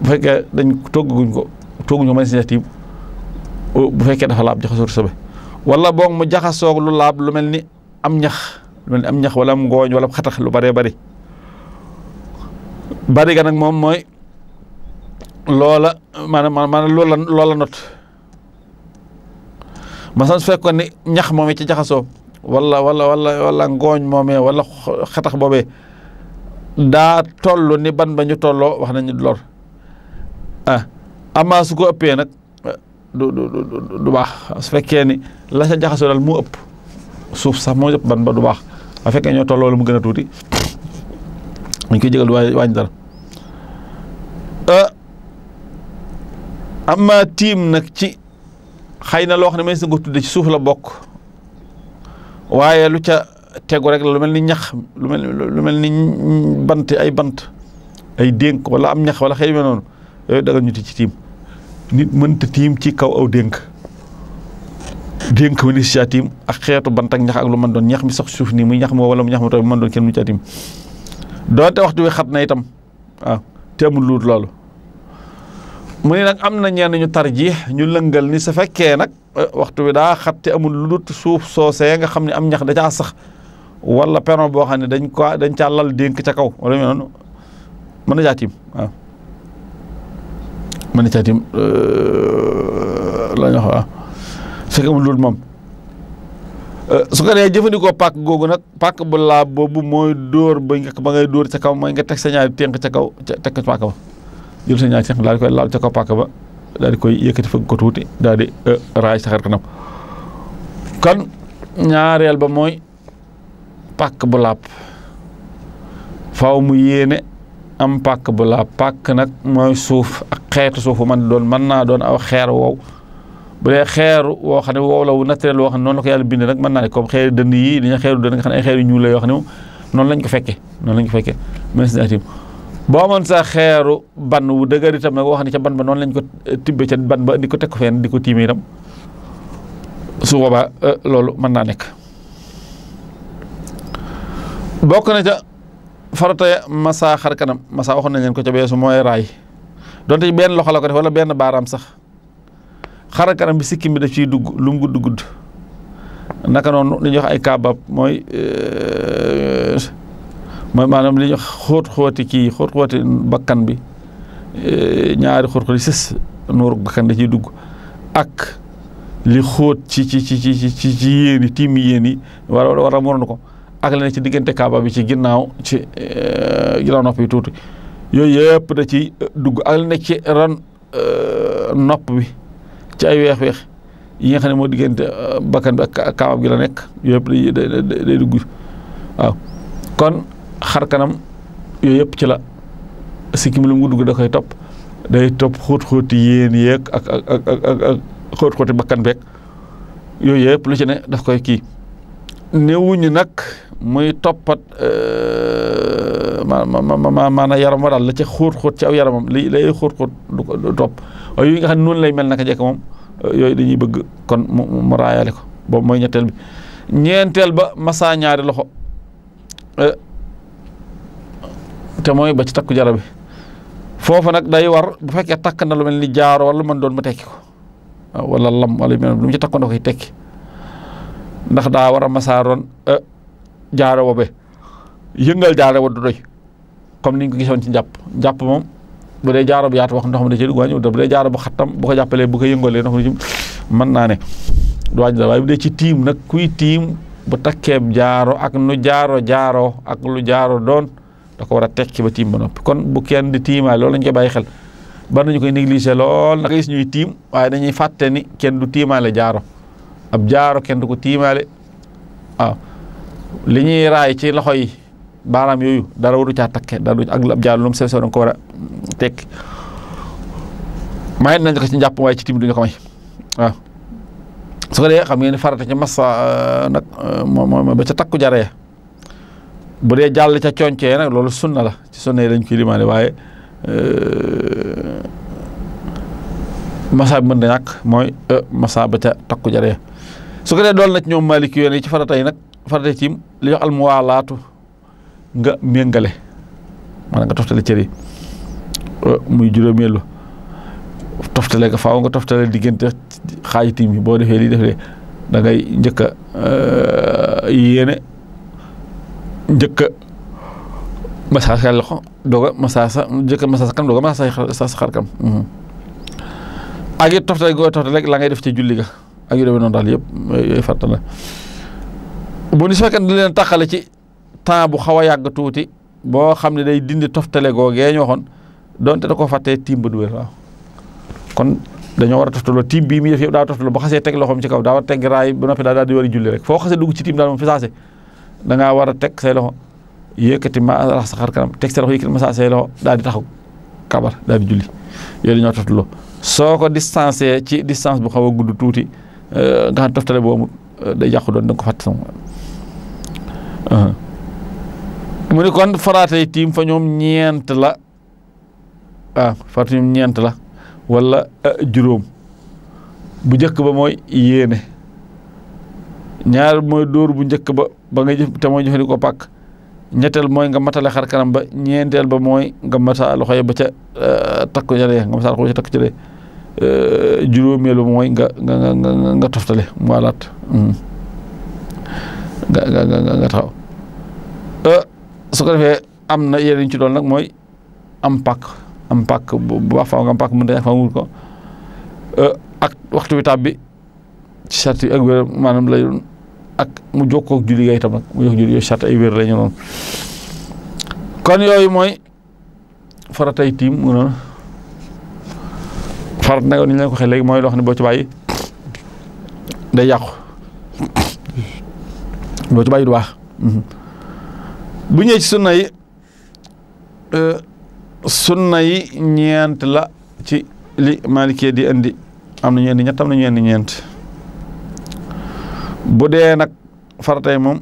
bu fekkee dañ togguñ ko mënees na caa tiim bu fekkee dafa laab jaxasoo ak sobe wala boog mu jaxasoo lu laab lu mel ni am ñax wala am ngooñ wala xatax lu bëree bëri ga nag moom mooy loola maanaam loola not masalan su fekkoon ni ñax moomee ci jaxasoo wala ngooñ moomee wala xatax boobee daa toll ni ban ba ñu tolloo wax nañu lor amaa su ko ëppee nag du baax su fekkee ni la ca jaxasoo daal moo ëpp suuf sax moo ëpp ban ba du baax a fekkee ñoo tolloo la mu gën a tuuti dañ koy jégal du wàññi dara amaa tiim nag ci xëy na loo xam ne may si nga ko tudde ci suuf la bokk waaye lu ca tegu rek lu mel ni ñax lu mel ni bant ay dénk wala am ñax wala xëy na noonu yooyu daga ñu ci tiim nit mënta tiim ci kaw aw dénk ma ni si caa tiim ak xeetu bant ak ñax ak lu mën doon ñax mi sax suuf nii muy ñax moo wala mu ñax ma taw mën doon kenn mu caa tiim doonte waxtu wi xat na itam waaw te amul luut loolu mu ne nag am na ñenn ñu tarjiix ñu lëngal ni su fekkee nag waxtu wi daa xat te amul lu dut suuf soosee nga xam ne am ñax da caa sax wala peron boo xam ne dañ caa lal dénk ca kaw wala noonu mën na caa tiim waaw mën na caa tiim la ñu wax waaw su fekkee amul luut moom su ko dee jëfandikoo pàkk googu nag pàkk bu laab boobu mooy dóor ba ngay dóor ca kaw mooy nga teg sa ñaari ténk ca kaw teg ko pàkk ba jël sa ñaari ténk daal di koy laal ca kaw pàkk ba daal di koy yëkkati fëgg ko tuuti daal di raay sa xar kanam kon ñaareel ba mooy pàkk bu laab faaw mu yéene am pàkk bu laab pàkk nag mooy suuf ak xeetu suufu mën naa doon aw xeer wow bu dee xeeru woo xam ne wow la wu naturel woo xam ne noonu la ko yàlla bindee nag mën naa ne comme xeeru dënn yi dañuy xeeru dënn nga xam ne ay xeer yu ñuul la yoo xam ne noonu lañ ko fekkee ministre boo amoon sa xeeru ban wu dëgër itam nag wax ne ca ban ba noonu lañ ko tibbe ca ban ba di ko teg ko fenn di ko tiimee itam su boobaa loolu mën naa nekk bokk na ca farata masa xar kanam masa waxoon nañ leen ko ca beesu mooy raay donte benn loxo la ko def wala benn baaraam sax xar kanam bi sikkim bi daf ciy dugg lu mu gudd naka noonu li ñuy wax ay kaabab mooy maanaam li ñuy wax xóoti bakkan bi ñaari xóot-xóot yi sës nuuru bakkan da ciy dugg ak li xóot ci yéen yi tiimi yéen yi war a moroon ko ak la ne ci diggante kaaba bi ci ginnaaw nopp yi tuuti yooyu yëpp da ciy dugg ak la ne ci ron nopp bi ci ay weex-weex yi nga xam ne moo diggante bakkan bi ak kaaba gi la nekk yooyu yëpp day dugg waaw kon xar kanam yooyu yëpp ci la sikkim lu mu dugg da koy topp day topp xóot-xóoti yéen yeeg ak xóot-xóoti bakkan beeg yooyu yëpp lu ci ne daf koy kii newuñu nag muy toppat maanaam yaram wa daal la ca xóot-xóot ci aw yaramam lay xóot-xóot du topp waaye yooyu nga xam ne noonu lay mel naka jekk moom yooyu dañuy bëgg kon mu raayaale ko boobu mooy ñetteel bi ñeenteel ba masa ñaari loxo te mooy ba ci takku jara bi foofu nag day war bu fekkee takk na lu mel ni jaaro wala lu mën doon mu tekki ko wala lam wala lu mu ci takkoon da koy tekki ndax daa war a masaaroon jaaro boobe yëngal jaaro ba du doy comme niñ ko gisoon ci njàpp moom bu dee jaaro bu yaatu wax ndox mi da cee dugg wàññi bu dee jaaro bu xattam bu ko jàppalee bu ko yëngalee ndox mi ci mën naa ne du wàññi dara waaye bu dee ci tiim nag kuy tiim bu takkeeb jaaro ak nu jaaro ak lu jaaro doon da ko war a tekki ba tiim ba noppi kon bu kenn di tiimaay loolu lañ koy bàyyi xel bari nañu koy négliger lool nag gis ñuy tiim waaye dañuy fàtte ni kenn du tiimaale jaaro ab jaaro kenn du ko tiimaale waaw li ñuy raay ci loxo yi baaraam yooyu dara waru caa takke dara du ak ab jaaro lu mu sew sew danga ko war a tekki may nañ ko ci njàpp waaye ci tiim duñu ko may waaw su ko dee xam ngeen ni farata ci massa nag moom ba ca takku jaree bu dee jàll ca concee nag loolu sunna la ci sunna yi dañ koy limaale waaye massa bi mën na ñàkk mooy massa ba ca takku jaree su ko dee dool na ci ñoom maliki yoon yi ci farata yi nag farata ci li wax almuwaalaatu nga méngale maanaam nga toftale cër yi muy juróomeelu toftale nga faaw nga toftale diggante xaaju tiim yi boo defee lii def da ngay njëkk a yéene njëkk a massage sa loxo doog a massage sa njëkk a massage sa kanam doog a massage sa xar kanam ak it toftale goo toftale rek la ngay def ci julli ga ak yu demee noonu daal yëpp yooyu farata la bu ni su fekkee di leen taxale ci temps bu xaw a yàgg tuuti boo xam ne day dindi toftale googee ñu waxoon donte da koo fàttee tiim ba du wér waaw kon dañoo war a toftaloo tiim bii muy def yëpp daa toftaloo ba xasee teg loxoom ci kaw daa war a teg raay ba noppi daal di war a julli rek foo xasee dugg ci tiim daal moom fi saase da ngaa war a teg say loxo yëkkati ma rax sa xar kanam teg say loxo yëkkati ma saa say loxo daal di taxaw kabar daal di julli yooyu dañoo toftaloo soo ko distancé ci distance bu xaw a gudd tuuti nga xam toftale boobu day yàqu doon da nga ko fàtte sama mu ni kon faraatay tiim fa ñoom ñeent la farata ñoom ñeent la wala juróom bu njëkk ba mooy yéene ñaar mooy dóor bu njëkk ba nga jëf te mooy jëfandikoo pàkk ñetteel mooy nga matale xar kanam ba ñeenteel ba mooy nga mata loxo yi ba ca takku jëlee nga mata loxo ba ca takku jëlee juróomeel ba mooy nga toftale mu wàllaat nga taxaw su ko defee am na yeneen ci doon nag mooy am pàkk bu baax faaw nga am pàkk mën na faaw nga ko ak waxtu wi tàbbi ci sart yi ak wér maanaam lay doon ak mu jokkoo ak julli ga itam nag mu jokkoo julli yooyu sart ay wér la ñu noonu kon yooyu mooy faratay tiim mu noonu farat nag ni ñu leen ko waxee léegi mooy loo xam ne boo ci bàyyi day yàqu boo ci bàyyi du baax bu ñëwee ci sunna yi ñeent la ci li Maalikee di indi am na ñu indi ñett am na ñu indi ñeent bu dee nag faratay moom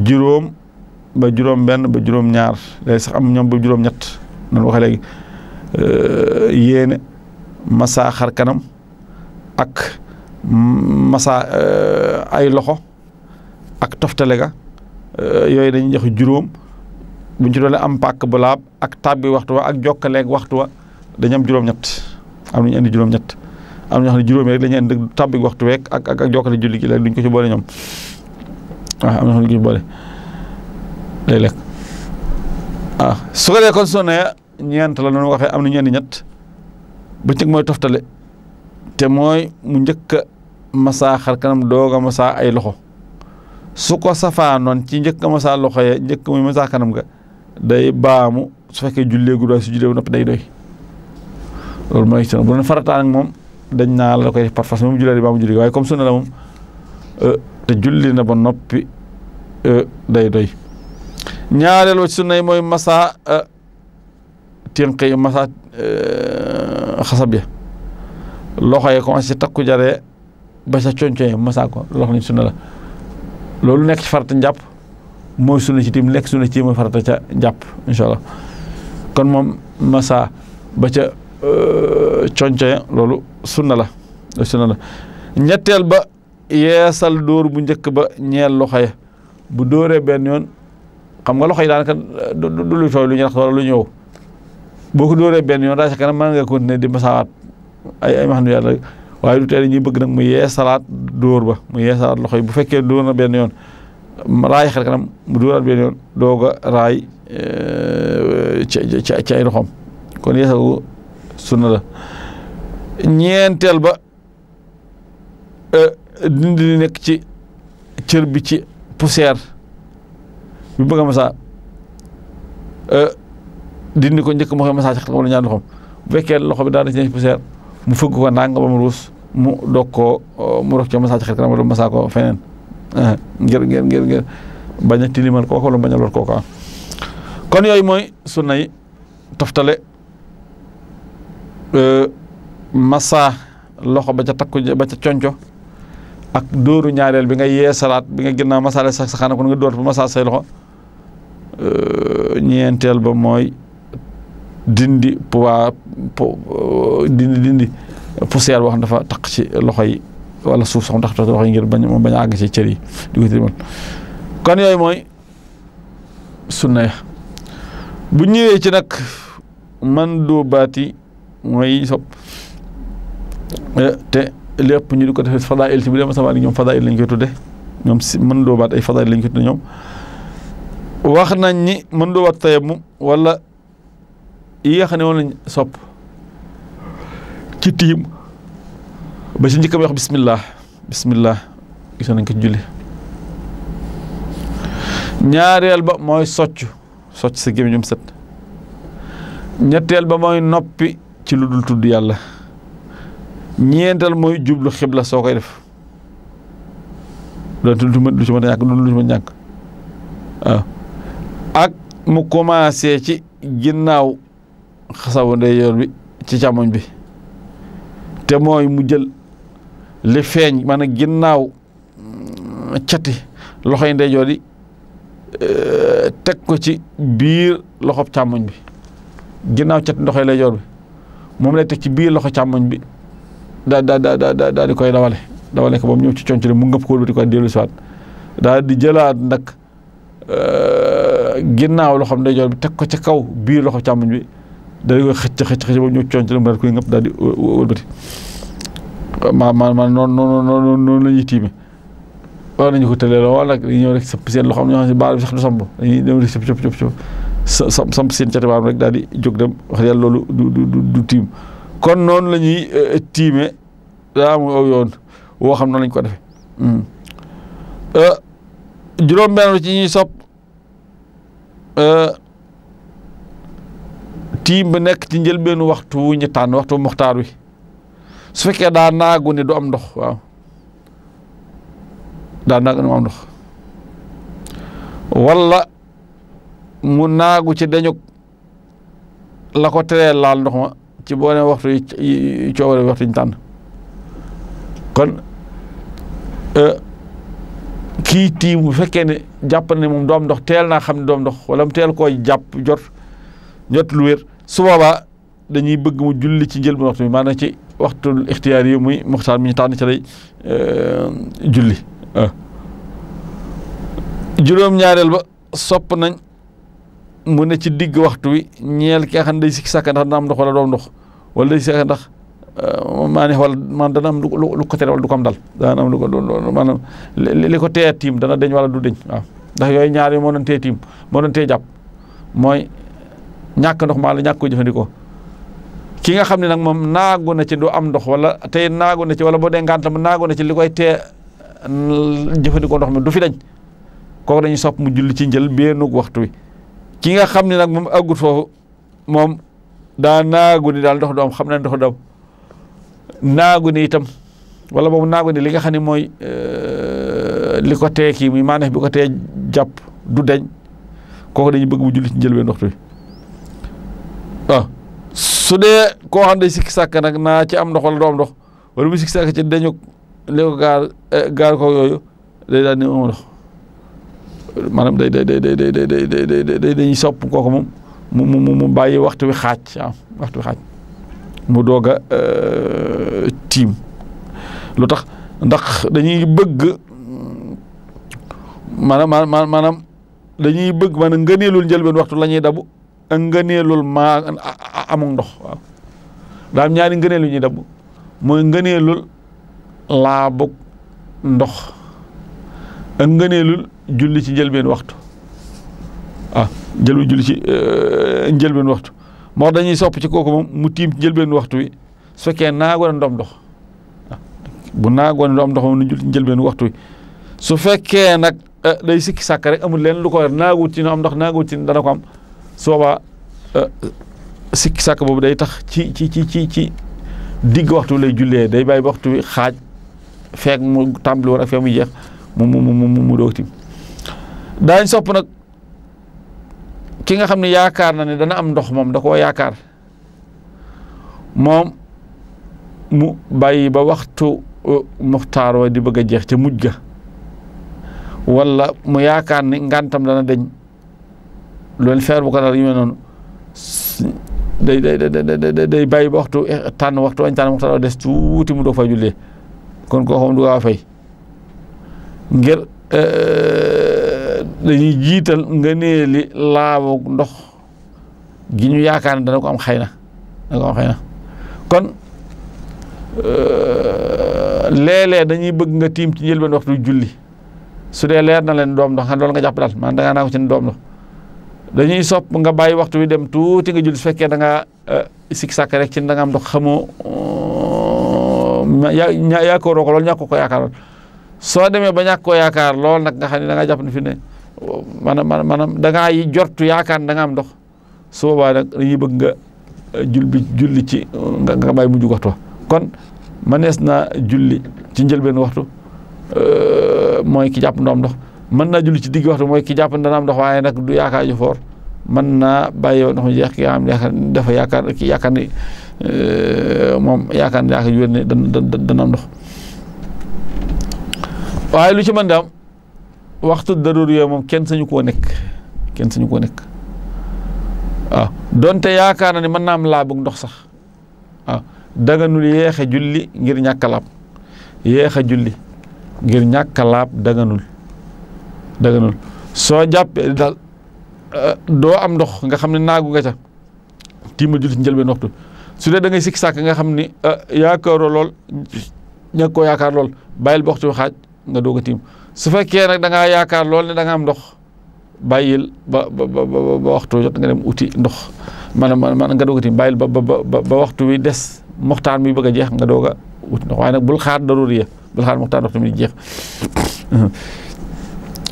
juróom ba juróom benn ba juróom ñaar léegi sax am ñoom ba juróom ñett noonu waxee léegi yéene masa xar kanam ak masa ay loxo ak toftale ga yooyu dañuy jox juróom buñ ci doole am pàkk bu laab ak tàbbi waxtu wa ak jokkaleeg waxtu wa dañu am juróom-ñett am nañu indi juróom-ñett am ñoo xam ne juróomi rek dañuy indi tàbbi waxtu week ak jokkale julli gi léegi duñ ko ci boole ñoom waaw am na xam ne duñ ko ci boole day lekk waaw su ko dee kon sunna ya ñeent la noonu waxee am na ñu indi ñett ba ci mooy toftale te mooy mu njëkk a masaa xar kanam doog a masaa ay loxo su ko safaanoon ci njëkk a masaa loxo ya njëkk muy masaa kanam ga day baamu su fekkee jullee gu doy su jullee bu noppi day doy loolu mooy ci bu doon farataan ak moom dañ naa la koy par force moom jullee di baamu julli waaye comme sunna la moom te julli na ba noppi day doy ñaareelu ci sunna yi mooy masaa ténk yi masaa xasab ya loxo yi commencé ci takku jaree ba sa concoy masaa ko loxo nañ sunna la loolu nekk ci farata njàpp mooy sunna ci tiim nekk sunna ci mooy farata ca njàpp incha allah kon moom masa ba ca concoya loolu sunna la ñetteel ba yeesal dóor bu njëkk ba ñeel loxo ya bu dóoree benn yoon xam nga loxo yi daanaka du lu tooy lu ñu rax wala lu ñëw boo ko dóoree benn yoon daa sa kanam mën nga continuer di masawaat ay ma xam ne yàlla waaye du tee ñuy bëgg nag mu yeesalaat dóor ba mu yeesalaat loxo yi bu fekkee dóor na benn yoon raay xar kanam mu dóoraat benn yoon doog a raay ci ay loxoom kon yeesal sunna la. ñeenteel ba dindi li nekk ci cër bi ci poussière bi bëgg a masaa dindi ko njëkk moo koy masaa ci xar wala ñaar loxoom bu fekkee loxo bi daal di ci poussière mu fëgg ko ndànk ba mu ruus mu doog koo mu doog ci masaa ci xar kanam wala masaa ko feneen ngir bañ a tilimal kooku wala bañ a lor kooku kon yooyu mooy sunna yi toftale massa loxo ba ca takku ba ca conco ak dóoru ñaareel bi nga yeesalaat bi nga ginnaaw masaale sax saxaana kon nga dóor ba massa say loxo ñeenteel ba mooy dindi dindi poussière boo xam dafa taq ci loxo yi wala suuf sax tax loxo yi ngir bañ a àgg ci cër yi di ko tilimal kon yooyu mooy sunna ya bu ñëwee ci nag mandubaati mooy sopp te lépp ñu di ko defee fadaa'il ci bu dee masamaa ñoom fadaa'il lañ koy tudde ñoom si mandubaat ay fadaa'il lañ koy tudde ñoom wax nañ ni mandubaat tayammum wala yi nga xam ne moom lañ sopp ci tiim ba ci njëkk a wax bismillah gis nañ ko ci julli ñaareel ba mooy socc sa gémmiñ set ñetteel ba mooy noppi ci lu dul tudd yàlla ñeenteel mooy jublu xibla soo koy def loolu lu ci mën a ñàkk lu ci mën a ñàkk waaw ak mu commencé ci ginnaaw xasawu ndeyjoor bi ci càmmoñ bi te mooy mu jël li feeñ maanaam ginnaaw cati loxoy ndeyjoor yi teg ko ci biir loxob càmmoñ bi ginnaaw cati loxoy ndeyjoor bi moom lay teg ci biir loxo càmmoñ bi daal di koy dawale ko ba mu ñëw ci conc mu ngëpp ko di ko dellu siwaat daal di jëlaat nag ginnaaw loxoom ndeyjoor bi teg ko ci kaw biir loxo càmmoñ bi daal di koy xëcc ba mu ñëw ci conc mu daal di koy ngëpp daal di wëlbati noonu la ñuy tiime war nañu ko tëlee la wala nag dañuy ñëw rek sëpp seen loxo am ñoo xam ne baal bi sax du samp dañuy dem rek sëpp samp seen cati baam rek daal di jóg dem wax yàlla loolu du tiim kon noonu la ñuy tiime daa am aw yoon woo xam noonu lañ ko defee juróom-benn ci ñuy sopp tiim ba nekk ci njëlbeenu waxtu wu ñu tànn waxtu muxtaar wi su fekkee daa naagu ne du am ndox waaw daa naagu ne du am ndox wala mu naagu ci dañu la ko teree laal ndox ma ci boo nee waxtu yi coowale waxtu yi ñu tànn kon kii tiim bu fekkee ne jàpp ne moom doom ndox teel naa xam ne doom ndox wala mu teel koo jàpp jot lu wér su boobaa dañuy bëgg mu julli ci njël bu waxtu bi maanaam ci waxtu ixtiyaar yi muy muxtaar mi ñu tànn ci lay julli juróom-ñaareel ba sopp nañ mu ne ci digg waxtu wi ñeel ki nga xam ne day sikki sàkka ndax dana am ndox wala doom ndox wala day sikki ndax maa ne wala man dana am lu ko tere wala du ko am dal dana am lu ko maanaam li ko tee tiim dana deñ wala du deñ waaw ndax yooyu ñaar yi moo doon tee tiim moo doon tee jàpp mooy ñàkk ndox maa la ñàkk ko jëfandikoo ki nga xam ne nag moom naagu na ci du am ndox wala tey naagu na ci wala boo dee ngàntam naagu na ci li koy tee jëfandikoo ndox mi du fi dañ kooku dañuy sopp mu julli ci njël beenug waxtu wi ki nga xam ne nag moom aggut foofu moom daa naagu ni daal ndox du am xam na ndox du am naagu ni itam wala boobu naagu ni li nga xam ne mooy li ko tee kii muy maanaam bi ko tee jàpp du deñ kooku dañuy bëgg mu julli ci njëlbeen waxtu wi waaw su dee koo xam ne sikki sàkk nag naa ci am ndox wala du am ndox wala mu sikki sàkk ci dañu li ko gaar ko yooyu day daal ni am ndox maanaam dañuy sopp kooku moom mu bàyyi waxtu wi xaaj waaw waxtu wi xaaj mu doog a tiim lu tax ndax dañuy bëgg maanaam dañuy bëgg maanaam ngëneelul njëlbeen waxtu la ñuy dabu ak ngëneelul maa amul ndox waaw daa am ñaari ngëneel yu ñuy dabu mooy ngëneelul laabug ndox ak ngëneelul julli ci njëlbeen waxtu julli ci njëlbeen waxtu moo dañuy sopp ci kooku moom mu tiim ci njëlbeen waxtu wi su fekkee naagoon ndoom ndox bu naagoon ndoom ndox moom nu julli ci njëlbeen waxtu wi su fekkee nag day sikki sàkk rek amul leen lu ko war naaguwut ci am ndox naaguwut ci dana ko am soobaa sikki sàkk boobu day tax ci digg waxtu lay jullee day bàyyi waxtu wi xaaj feek mu tàmbali woon ak feek mu jeex mu doog tim daañ sopp nag ki nga xam ne yaakaar na ne dana am ndox moom da koo yaakaar moom mu bàyyi ba waxtu muxtaar wa di bëgg a jeex ca mujj ga wala mu yaakaar ni ngantam dana deñ loolu feer bu ko dal yu mel noonu day bàyyi ba waxtu tànn waxtu wañ tànn muxtaar wa des tuuti mu doog fay jullee kon koo xam du gaaw a fay ngir dañuy jiital nga neeli laabu ndox gi ñu yaakaar ne dana ko am xëy na kon léeg-léeg dañuy bëgg nga tiim ci njëlbeen waxtu julli su dee leer na leen doom ndox xam loolu nga jàpp daal man da ngaa naa ko ci doom ndox dañuy sopp nga bàyyi waxtu wi dem tuuti nga julli su fekkee da ngaa sikki sàkk rek ci da nga am ndox xamoo yaakaaroo ko loolu ñàkk ko yaakaaroon soo demee ba ñàkk koo yaakaar lool nag nga xam ne da ngaa jàpp ne fi ne maanaam da ngaa jortu yaakaar da nga am ndox su boobaa nag dañuy bëgg nga julli ci nga bàyyi mujj waxtu kon mënees naa julli ci njëlbeen waxtu mooy ki jàpp ndoom ndox mën naa julli ci digg waxtu mooy ki jàpp dana am ndox waaye nag du yaakaar ju foor mën naa bàyyi ndox mu jeex ki nga xam ne dafa yaakaar ki yaakaar ni moom yaakaar ne yaakaar ju wér ne dana am ndox waaye lu ci mën di am waxtu daruur yooyu moom kenn sañu koo nekk waaw donte yaakaar na ni mën naa am laabug ndox sax waaw daganul yéex a julli ngir ñàkk a laab julli ngir ñàkk a laab daganul soo jàppee daal doo am ndox nga xam ne naagu nga ca tiimal julli ci njëlbeen waxtu su dee da ngay sikki sàkk nga xam ni yaakaaroo lool ñàkk koo yaakaar lool bàyyil ba waxtu xaaj nga doog a tiim su fekkee nag da ngaa yaakaar lool ne da nga am ndox bàyyil ba waxtu jot nga dem uti ndox maanaam nga doog a tiim bàyyil ba waxtu wi des moxtaan mi bëgg a jeex nga doog a uti ndox waaye nag bul xaar daruriya bul xaar moxtaan waxtu mi jeex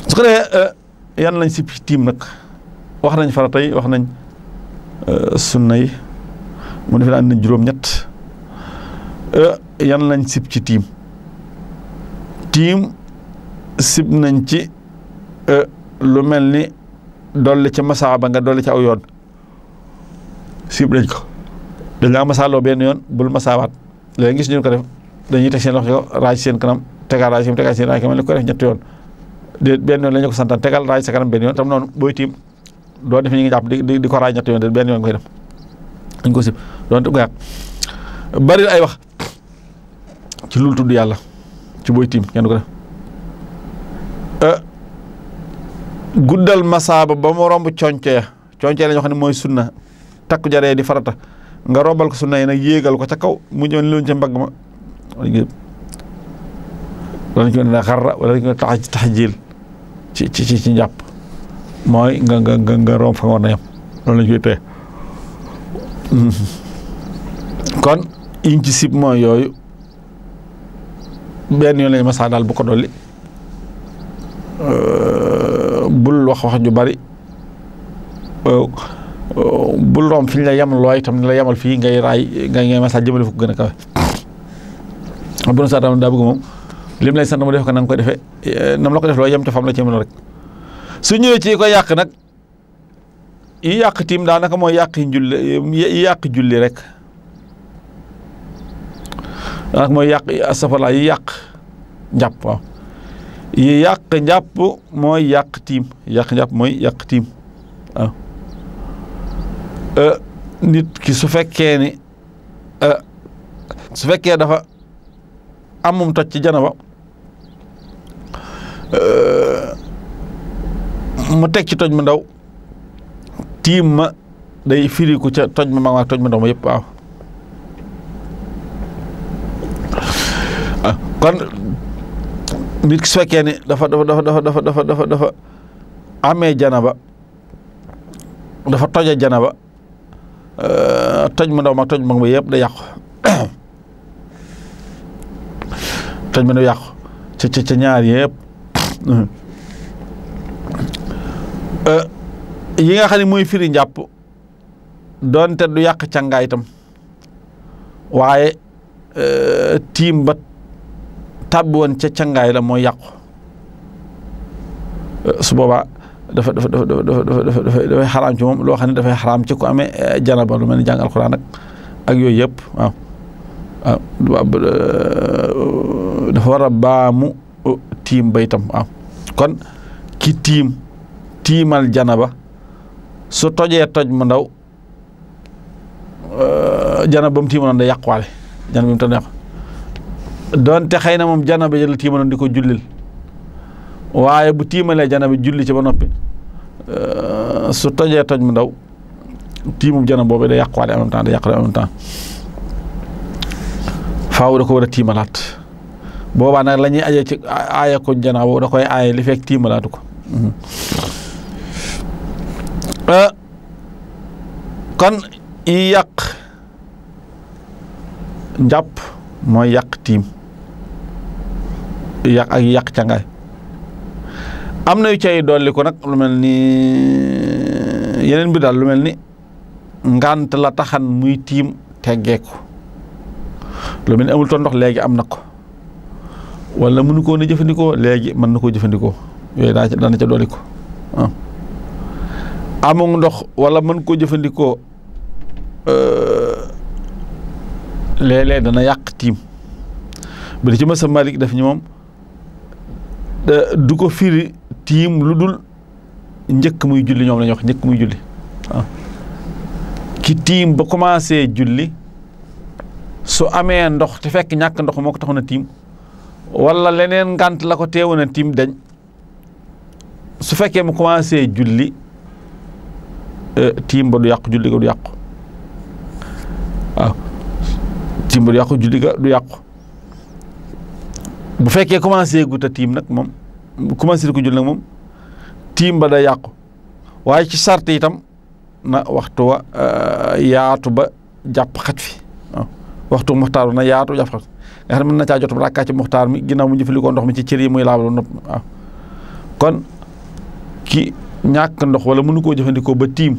su ko defee yan lañ si tiim nag wax nañ farata yi wax nañ sunna yi mu defe naa nañ juróom-ñett yan lañ sib ci tiim sib nañ ci lu mel ni dolli ci masaaba nga dolli ci aw yoon sib nañ ko dañ laa masaaloo benn yoon bul masaawaat léegi gis ñu ko def dañuy teg seen loxo raaj seen kanam tegal raaj tegal seen raaj kanam li ko def ñetti yoon de benn yoon la ñu ko santaan tegal raaj sa kanam benn yoon tam noonu booy tiim doo def ñi ngi jàpp di ko raaj ñetti yoon de benn yoon koy def dañ ko sib doon te ko yàq bari ay wax ci loolu tudd yàlla ci booy tiim kenn du ko def guddal masaaba ba mu romb conce la ñoo xam ne mooy sunna takku jaree di farata nga rombal ko sunna yi nag yéegal ko ca kaw mu ñëw loolu ca mbagg ma wala ñu ne xarra wala ñu taxjil ci njàpp mooy nga romb fa nga war na yem loolu lañ koy teye kon yiñ ci sib mooy yooyu benn yoon lañ masaa daal bu ko dolli bul wax ju bari bul romb fi ñu la yemal looy tam ni la yemal fii ngay raay ngay masaa jëmale fu ko gën a kawe bu na saa tam daa bëgg moom lim lay sant mu def ko na nga koy defee nam la ko def loo yem te fam la ci yemal rek su ñëwee ci ko yàq nag yi yàq tiim daanaka mooy yàq yi yàq julli rek daanaka mooy yàq asafala yi yàq njàpp waaw yi yàq njàpp mooy yàq tiim mooy yàq tiim waaw nit ki su fekkee dafa amum toj ci janaba mu teg ci toj mu ndaw tiim ma day firiku ca toj ma mag toj ma ndaw ma yëpp waaw kon nit ki su fekkee ni dafa amee janaba dafa toje janaba toj mu ndaw ma toj mag ba yëpp da yàqu toj mu ndaw yàqu ca ñaar yëpp yi nga xam ne mooy firi njàpp doonte du yàq càngaay itam waaye tiim ba tàbbi woon ca càngaay la mooy yàqu su boobaa dafay xaraam ci moom loo xam ne dafay xaraam ci ku amee janaba lu mel ni jàng alxuraan ak yooyu yëpp dafa war a baamu tiim ba itam kon ki tiimal janaba su tojee toj mu ndaw janaba ba mu tiimaloon day yàquwaale janaba bi mu tam yàqu doonte xëy na moom janaba jël tiimaloon di ko jullil waaye bu tiimalee janaba julli ci ba noppi su tojee toj mu ndaw tiimum janaba boobu day yàquwaale en même temps day yàqule en même temps faaw da ko war a tiimalaat boobaa nag la ñuy aje ci aaya ko janaba boobu da koy aaye li fekk tiimalaatu ko kon yi yàq njàpp mooy yàq tiim yàq ak yàq càngaay am na yu cay dolli ko nag lu mel ni yeneen bi daal lu mel ni ngànt la taxan muy tiim teggeeku lu mel ni amul toon ndox léegi am na ko wala mënu koo na jëfandikoo léegi mën na koo jëfandikoo yooyu dana ca dolli ko amul ndox wala mën koo jëfandikoo léeg-léeg dana yàq tiim bi di ci masa Malik def ñi moom du ko firi tiim lu dul njëkk muy julli ñoom la ñuy wax njëkk muy julli ki tiim ba commencé julli su amee ndox te fekk ñàkk ndox moo ko taxoon a tiim wala leneen ngànt la ko teewoon a tiim dañ su fekkee mu commencé julli tiim ba du yàqu julli ga du yàqu waaw tiim ba du yàqu julli ga du yàqu bu fekkee commencé gut a tiim nag moom commencé di ko julli nag moom tiim ba da yàqu waaye ci sart itam na waxtu wa yaatu ba jàpp xaj fi waaw waxtu muxtaar na yaatu jàpp xaj nga xam ne mën na caa jot ba rakkaa ci muxtaar mi ginnaaw mu jëfandikoo ndox mi ci cër yi muy laabal nopp waaw kon ki ñàkk ndox wala mënu koo jëfandikoo ba tiim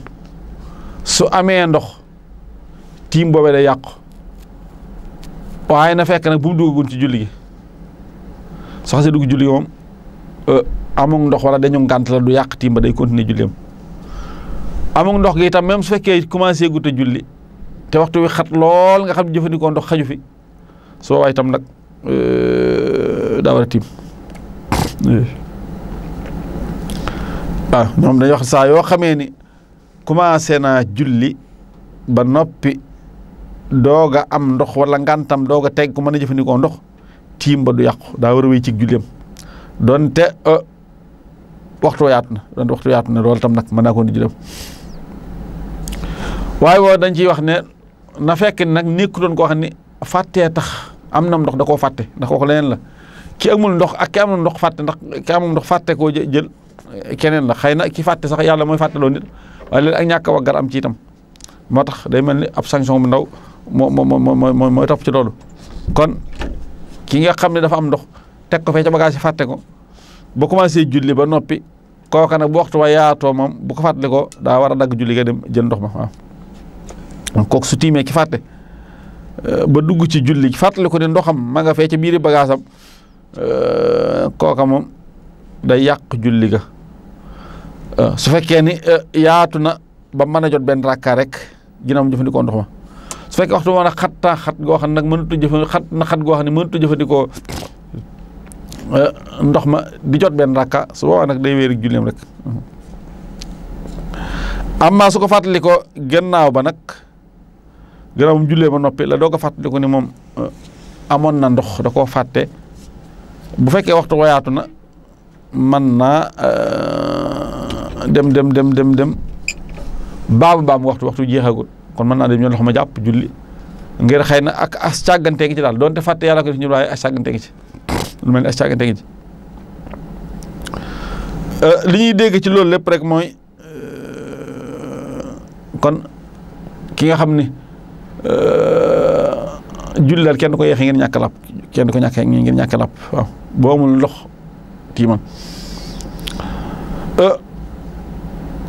su amee ndox tiim boobee day yàqu waaye na fekk nag bu mu duggagun ci julli gi soo xasee dugg julli gi moom amul ndox wala dañu ngànt la du yàq tiim ba day continuer julleem amul ndox gi itam même su fekkee commencé gut a julli te waxtu wi xat lool nga xam ne jëfandikoo ndox xaju fi su boobaa itam nag daa war a tiim waaw ñoom dañuy wax saa yoo xamee ni commencé naa julli ba noppi doog a am ndox wala ngantam doog a teg ku mën a jëfandikoo ndox tiim ba du yàqu daa war a wéy ci julleem doonte waxtu yaatu na loolu tam nag mën naa ko di julleem waaye woo dañ ciy wax ne na fekk nag nekku doon koo xam ne fàttee tax am na ndox da koo fàtte ndax kooku leneen la ki amul ndox ak ki amul ndox fàtte ndax ki amul ndox fàtte koo jël keneen la xëy na ki fàtte sax yàlla mooy fàtte loo nit waaye léegi ak ñàkk a waggar am ci itam moo tax day mel ni ab sanction bu ndaw mooy topp ci loolu kon ki nga xam ne dafa am ndox teg ko fee ca bagage yi fàtte ko ba commencé julli ba noppi kooka nag bu waxtu wa yaatoo moom bu ko fàttali ko daa war a dagg julli nga dem jël ndox ma waaw kooku su tiimee ki fàtte ba dugg ci julli fàttali ko ne ndoxam ma nga fee ca biiri bagage am kooka moom day yàq julli ga su fekkee ni yaatu na ba mën a jot benn rakka rek ginnaaw mu jëfandikoo ndox ma su fekkee waxtu mën a xat goo xam ne nag mënut a jëfandikoo xat goo xam ne mënut a jëfandikoo ndox ma di jot benn rakka su boobaa nag day wéer ak julleem rek amma su ko fàttali ko gannaaw ba nag gannaaw mu jullee ba noppi la doo ko fàttali ko ni moom amoon na ndox da koo fàtte bu fekkee waxtu wayaatu na man naa dem baam waxtu jeexagul kon mën naa dem ñoo loxo ma jàpp julli ngir xëy na ak as càggantee gi ci daal doonte fàtte yàlla ko def ñu waaye as càggantee gi ci lu mel ni as càggante ngi ci li ñuy dégg ci loolu lépp rek mooy kon ki nga xam ni julli daal kenn ko yeexee ngeen ñàkk làpp kenn ko ñàkkee ngeen ñàkk làpp waaw boo amul ndox tiimal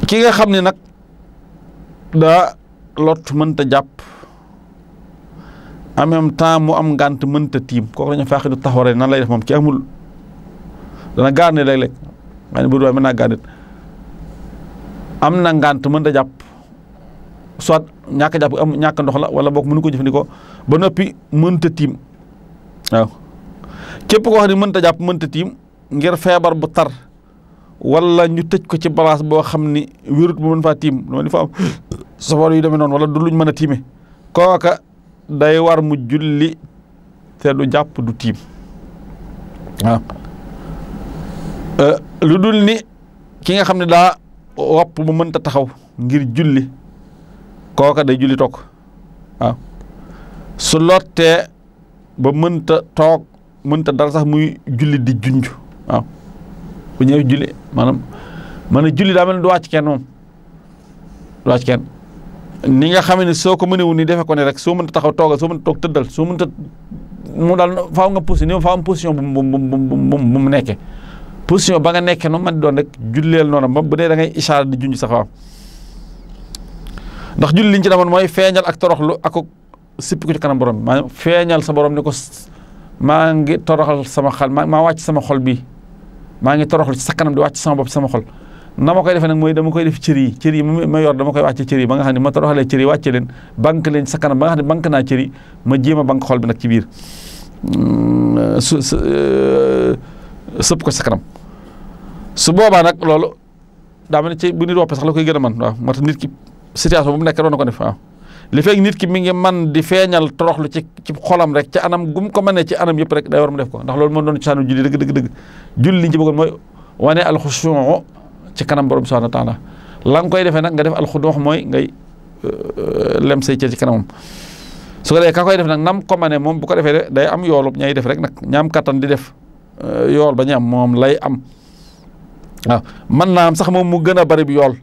ki nga xam ne nag daa lot mënta jàpp en même temps mu am ngànt mënta tiim kooku dañu faaxi du taxaware nan lay def moom ki amul dana gaarne léeg-léeg nga ne bu doon mën naa gaarne am na ngànt mënta jàpp soit ñàkk jàpp am ñàkk ndox la wala boog mënu ko jëfandikoo ba noppi mënta tiim waaw képp koo xam ne mënta jàpp mënta tiim ngir feebar bu tar wala ñu tëj ko ci balance boo xam ni wérut bu mën faa tiim loolu dafa am safar yu demee noonu wala du luñ mën a tiime kooka day war mu julli te du jàpp du tiim waaw lu dul ni ki nga xam ne daa wopp mu mënta taxaw ngir julli kooka day julli toog waaw su lottee ba mënta toog mënta dara sax muy julli di junj waaw bu ñëwee julli maanaam julli daa mel ni du wàcc kenn moom du wàcc kenn ni nga xam ne soo ko mënewul ni defe ko ne rek soo mënta taxaw toogal soo mënta toog tëddal soo mënta mu daal faaw nga pousse ni faaw am position bu mu nekkee position ba nga nekkee noonu man di doon rek julleel noonu ba bu dee da ngay ishaara di junj sax waaw ndax julli liñ ci demoon mooy feeñal ak toroxlu ak sippi ko ci kanam borom maanaam feeñal sa borom ni ko maa ngi toroxal sama xel maa wàcc sama xol bi maa ngi toroxlu ci sa kanam di wàcc sama bopp sama xol na ma koy defee nag mooy dama koy def cër yi ma yor dama koy wàcce cër yi ba nga xam ne ma toroxalee cër yi wàcce leen banque leen sa kanam ba nga xam ne banque naa cër yi ma jéem a banque xol bi nag ci biir sëpp ko sa kanam su boobaa nag loolu daa mel ne ci bu nit woppee sax la koy gën a man waaw moo tax nit ki situation bu mu nekk doon na ko def waaw li fekk nit ki mi ngi man di feeñal toroxlu ci xolam rek ci anam gum ko mënee ci anam yëpp rek day war mu def ko ndax loolu moo doon cosaanu julli dëgg julli liñ ci bëggoon mooy wane alxusuu ci kanam borom subhaanahu wa taala la nga koy defee nag nga def alxuduu mooy ngay lem say cër ci kanamam su ko defee ka koy def nag nam ko mënee moom bu ko defee day am yoolu ñay def rek nag ñaam kattan di def yool ba ñu am moom lay am waaw mën naa am sax moom mu gën a bari bi yool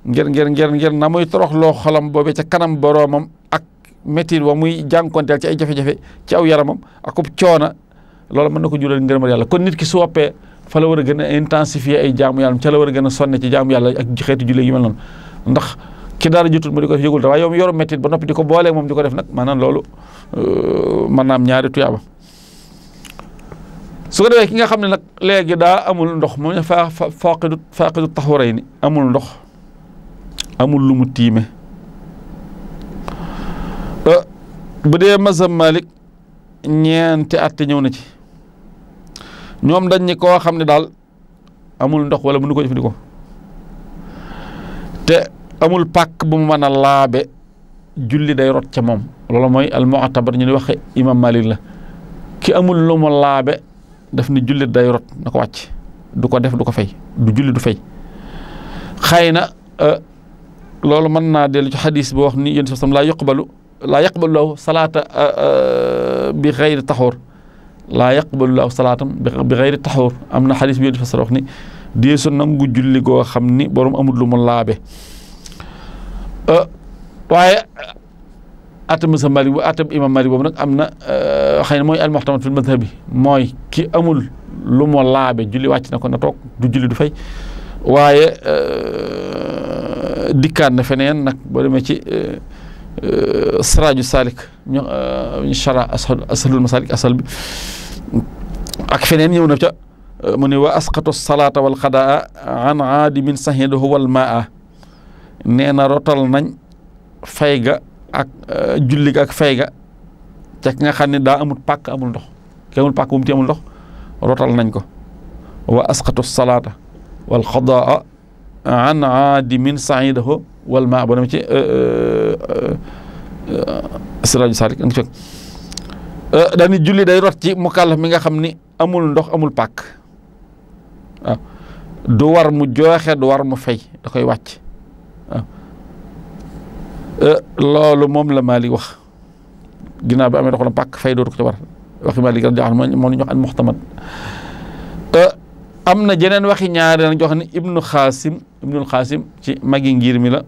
ngir na muy toroxloo xolam boobee ca kanam boroomam ak métit wa muy jànkonteel ci ay jafe-jafe ci aw yaramam akub coona loolu mën na ko jural ngërëmal yàlla kon nit ki su woppee fa la war a gën a intensifier ay jaamu yàlla ca la war a gën a sonne ci jaamu yàlla ak xeetu julli yu mel noonu ndax ki dara jotul mu di ko def yëgul te waaye yow yoru métit ba noppi di ko booleeg moom di ko def nag maanaam loolu mën naa am ñaari tuyaaba su ko defee ki nga xam ne nag léegi daa amul ndox moom ne faaqidu taxurayni amul ndox amul lu mu tiime bu dee mazhab Malik ñeenti atte ñëw na ci ñoom dañ ni koo xam ne daal amul ndox wala mënu ko jëfandikoo te amul pàkk bu mu mën a laabe julli day rot ca moom loolu mooy al mu'tabar ñu ni waxe imam Malik la ki amul lu mu laabe daf ni julli day rot na ko wàcc du ko def du ko fay du julli du fay xëy na loolu mën naa dellu ci xadis boo wax ni yéen sam laa yaqbalu lahu salaata bi xayri taxoor laa yaqbalu lahu salaatam bi xayri taxoor am na xadis bi yéen sam wax ni deesu nangu julli goo xam ni borom amul lu mu laabe waaye atam sa Malik bu atam imam Malik boobu nag am na xëy na mooy al-muhtamad fil madhab bi mooy ki amul lu mu laabe julli wàcc na ko na toog du julli du fay waaye dikkaat na feneen nag boo demee ci siraaju salik ñu shara asalul masalik asal bi ak feneen ñëw na ca mu ne wa asqatu salaata wal qadaa an aadimin sahidahu wal maa nee na rotal nañ fay ga ak julli ga ak fay ga ca nga xam ne daa amul pàkk amul ndox ki amul pàkk bu mu ti amul ndox rotal nañ ko wa asqatu salaata wal qadaa an aadimin sahidahu wal maa boo demee ci siraaju salik nga fekk daani julli day rot ci mukallaf mi nga xam ni amul ndox amul pàkk waaw du war mu jooxe du war mu fay da koy wàcc waaw loolu moom la Maalik wax ginnaaw bi amee ndox la pàkk fay dootu ko ci war waxi Malik radiyallahu anhu moo ñu wax al muxtamad am na jeneen waxi ñaari nag jox ne ibnul xaasim ci magi ngir mi la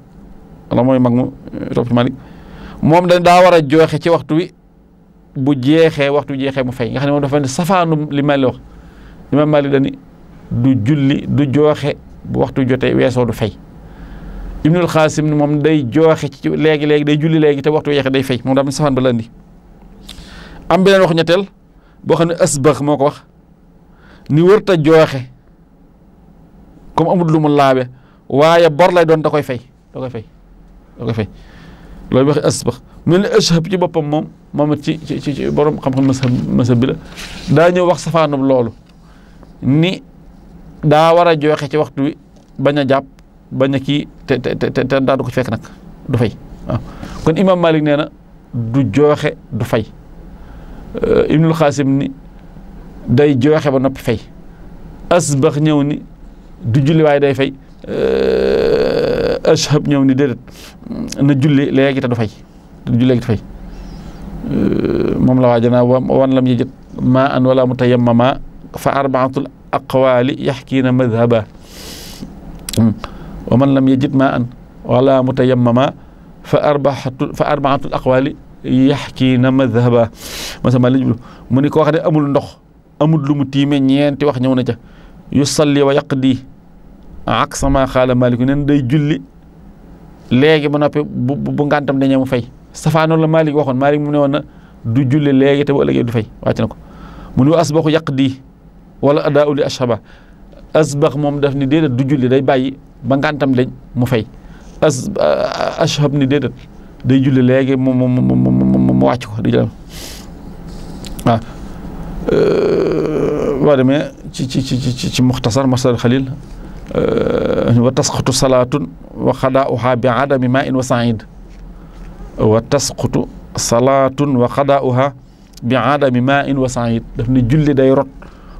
wala mooy mag mu topp ci Malik moom dañ daa war a joxe ci waxtu wi bu jeexee mu fay nga xam ne moom dafa ne safaanu li Malik wax Imam Malik dani du julli du joxe bu waxtu jotee weesoo du fay ibnul xaasim ni moom day joxe ci léegi day julli léegi te waxtu jeexee day fay moom daa mel safaan ba la andi am beneen wax ñetteel boo xam ne asbax moo ko wax ni wërta joxe comme amul lu mu laabe waaye bor lay doon da koy fay loolu waxi asbax mel ni ashab ci boppam moom ci borom xam-xam masab bi la daa ñëw wax safaanub loolu ni daa war a joxe ci waxtu wi bañ a jàpp bañ a kii te daa du ko fekk nag du fay waaw kon imam Malik nee na du joxe du fay ibnul xaasim ni day joxe ba noppi fay asbax ñëw ni du julli waaye day fay ashab ñëw ni déedéet na julli léegi te du fay moom la waajanaa wan lam yajid ma an wala mutayammama fa arbaatul aqwaali yaxkiina madhaba wa man lam yajid ma an wala mutayammama fa arbaatul aqwaali yaxkiina madhaba masama lañ mu ni koo xam ne amul ndox amul lu mu tiime ñeenti wax ñëw na ca yusalli wa yaqdi aksa ma xaala Maalik neen day julli léegi ba noppi bu ngantam dañee mu fay safaanoon la Maalik waxoon Maalik mu ne woon na du julli léegi te bu ëllëgee du fay wàcc na ko mu ni asbaxu yaqdi wala adaa li ashaba asbax moom daf ni déedéet du julli day bàyyi ba ngantam dañ mu fay ashab ni déedéet day julli léegi mu wàcc ko di jël waaw boo demee ci muxtasar masal xalil wa tasqutu salaatun wa xadaauha bi adami ma in wa said wa tasqutu salaatun wa xadaauha bi adami ma in wa said daf ne julli day rot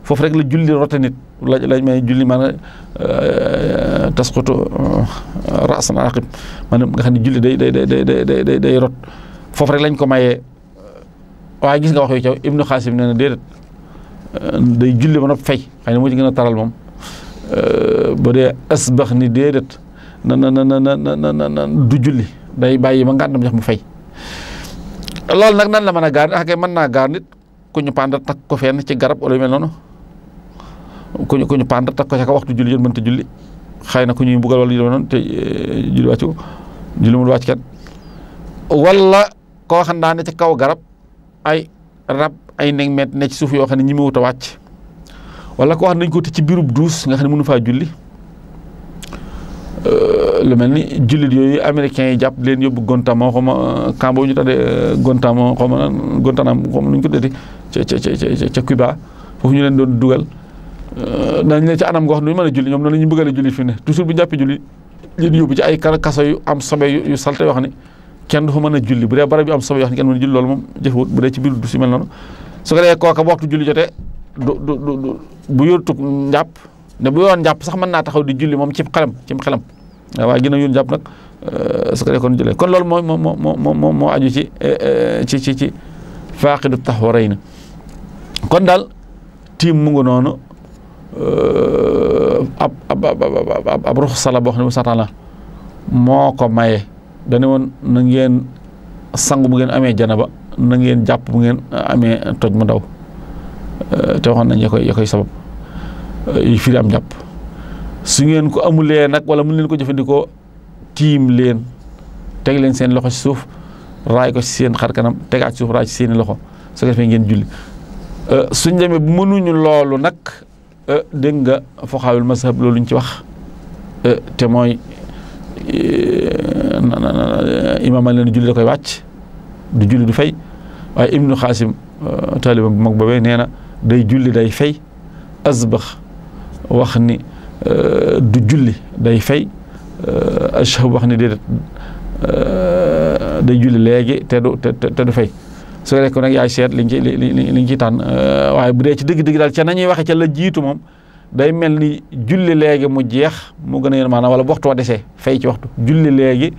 foofu rek la julli rote nit lañ may julli maanaam tasqutu rasan aqib maanaam nga xam ne julli day rot foofu rek lañ ko mayee waaye gis nga wax yu caw ibnu xaasim nee na déedéet day julli ba noppi fay xëy na moo ci gën a taral moom bu dee asbax ni déedéet na du julli day bàyyi ba ngàndam jox mu fay loolu nag nan la mën a gaar nit mën naa gaar nit ku ñu pàndar takk ko fenn ci garab wala yu mel noonu ku ñu pàndar takk ko ca waxtu julli jot mënta julli xëy na ku ñuy buggal wala yu mel noonu te julli wàccu julli mu wàcc kenn wala koo xam daa ne ci kaw garab ay rab ay neg met ne ci suuf yoo xam ne ñi mu wut a wàcc wala koo xam ne dañ ko te ci biirub duus nga xam ne mënu faa julli lu mel ni jullit yooyu américains yi jàpp leen yóbbu Guantanamo xaw ma camp boobu ñu tuddee Guantanamo xaw ma Guantanamo xaw ma nu ñu ko tuddee ca Cuba foofu ñu leen doon dugal dañ leen ci anam goo xam ne duñu mën a julli ñoom noonu la ñu bëggal a julli fi ne toujours bu ñu jàppee julli leen yóbbu ci ay kaso yu am sobe yu salte yoo xam ne kenn du fa mën a julli bu dee barab yu am sobe yoo xam ne kenn mën a julli loolu moom jëfewut bu dee ci biir du si mel noonu su ko dee kooka bu waxtu julli jotee du bu yortu njàpp ne bu yoon njàpp sax mën naa taxaw di julli moom ci xelam waaye gën a yoon njàpp nag su ko dee kon jullee kon loolu moo aju ci faaqidu tahwarayn kon daal tiim mu ngi noonu ab ruxsa la boo xam ne bu satan la moo ko maye dane woon na ngeen sangu bu ngeen amee janaba na ngeen jàpp bu ngeen amee toj mu ndaw te waxoon nañ ya koy sabab yi firi am jàpp su ngeen ko amulee nag wala mun leen ko jëfandikoo tiim leen teg leen seen loxo ci suuf raay ko ci seen xar kanam tegaat ci suuf raay ci seeni loxo su ko defee ngeen julli suñ demee bu mënuñu loolu nag dégg nga foxaawul mazhab loolu ñu ci wax te mooy imaam a leen julli da koy wàcc du julli du fay waaye ibnu xaasim taaliba bu mag boobee nee na day julli day fay asbax wax ni du julli day fay ashab wax ni déedéet day julli léegi te du fay su ko nekk nag yaay seet li nga ciy tànn waaye bu dee ci dëgg-dëgg daal ca nañuy waxe ca la jiitu moom day mel ni julli léegi mu jeex mu gën a yéen maanaam wala bu waxtu wa desee fay ci waxtu julli léegi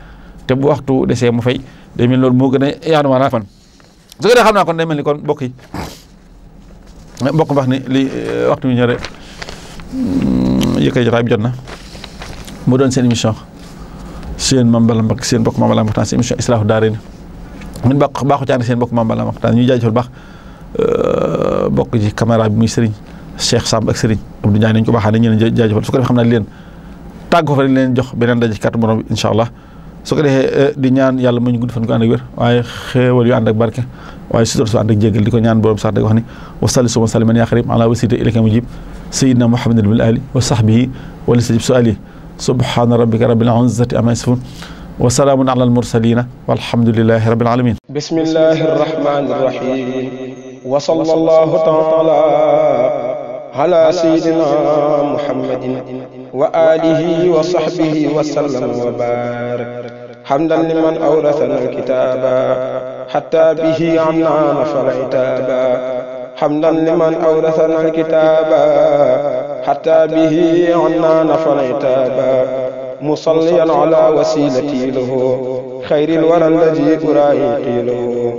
te bu waxtu desee mu fay day mel loolu moo gën a yaanu maanaam fan su ko dee xam naa kon day mel ni kon mbokk yi mbokk baax ni li waxtu bi ñëre yëkkay jotaay bi jot na mu doon seen émission seen Mame Balla Mbacké seen mbokk Mame Balla Mbacké seen émission Islaahu Daarayni min baaxu ci ànd seen mbokk Mame Balla Mbacké ñuy jaajëfal baax bokk ci caméra bi muy Serigne Cheikh Samb ak Serigne Abdou Ndiaye nañ ko baaxaa dañ leen jaajëfal su ko defee xam naa leen tàggu fa dañ leen jox beneen daje ci kàttu borom bi incha allah su ko defee di ñaan yàlla mu ñu gudd fan ko ànd ak wér waaye xéewal yu ànd ak barke waaye sutur su ànd ak jéggal di ko ñaan borom sax da wax ni wasalli suma saliman yaa xarib ala wasita ilayka mujib sayyidina muhammadin bil ali wa sahbihi wa li sajib suali subhana rabbika rabbil izzati amma yasifun wa salaamun ala al mursalina walhamdulillahi rabbil alamin bismillahi rahmani rahim wa sallallahu taala ala sayyidina muhammadin wa alihi wa sahbihi wa sallam wa barak hamdan liman awrathana alkitaba hatta bihi anna nafal itaba hamdan liman awrathana alkitaba hatta bihi anna nafal itaba musalliyan ala wasilati lahu khairil wara alladhi uraiqi lahu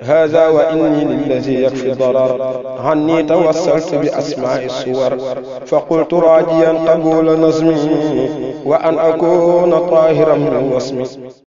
هذا وإني للذي يكفي الضرر عني توسلت بأسماء الصور فقلت راجيا قبول نظمي وأن أكون طاهرا من وصمي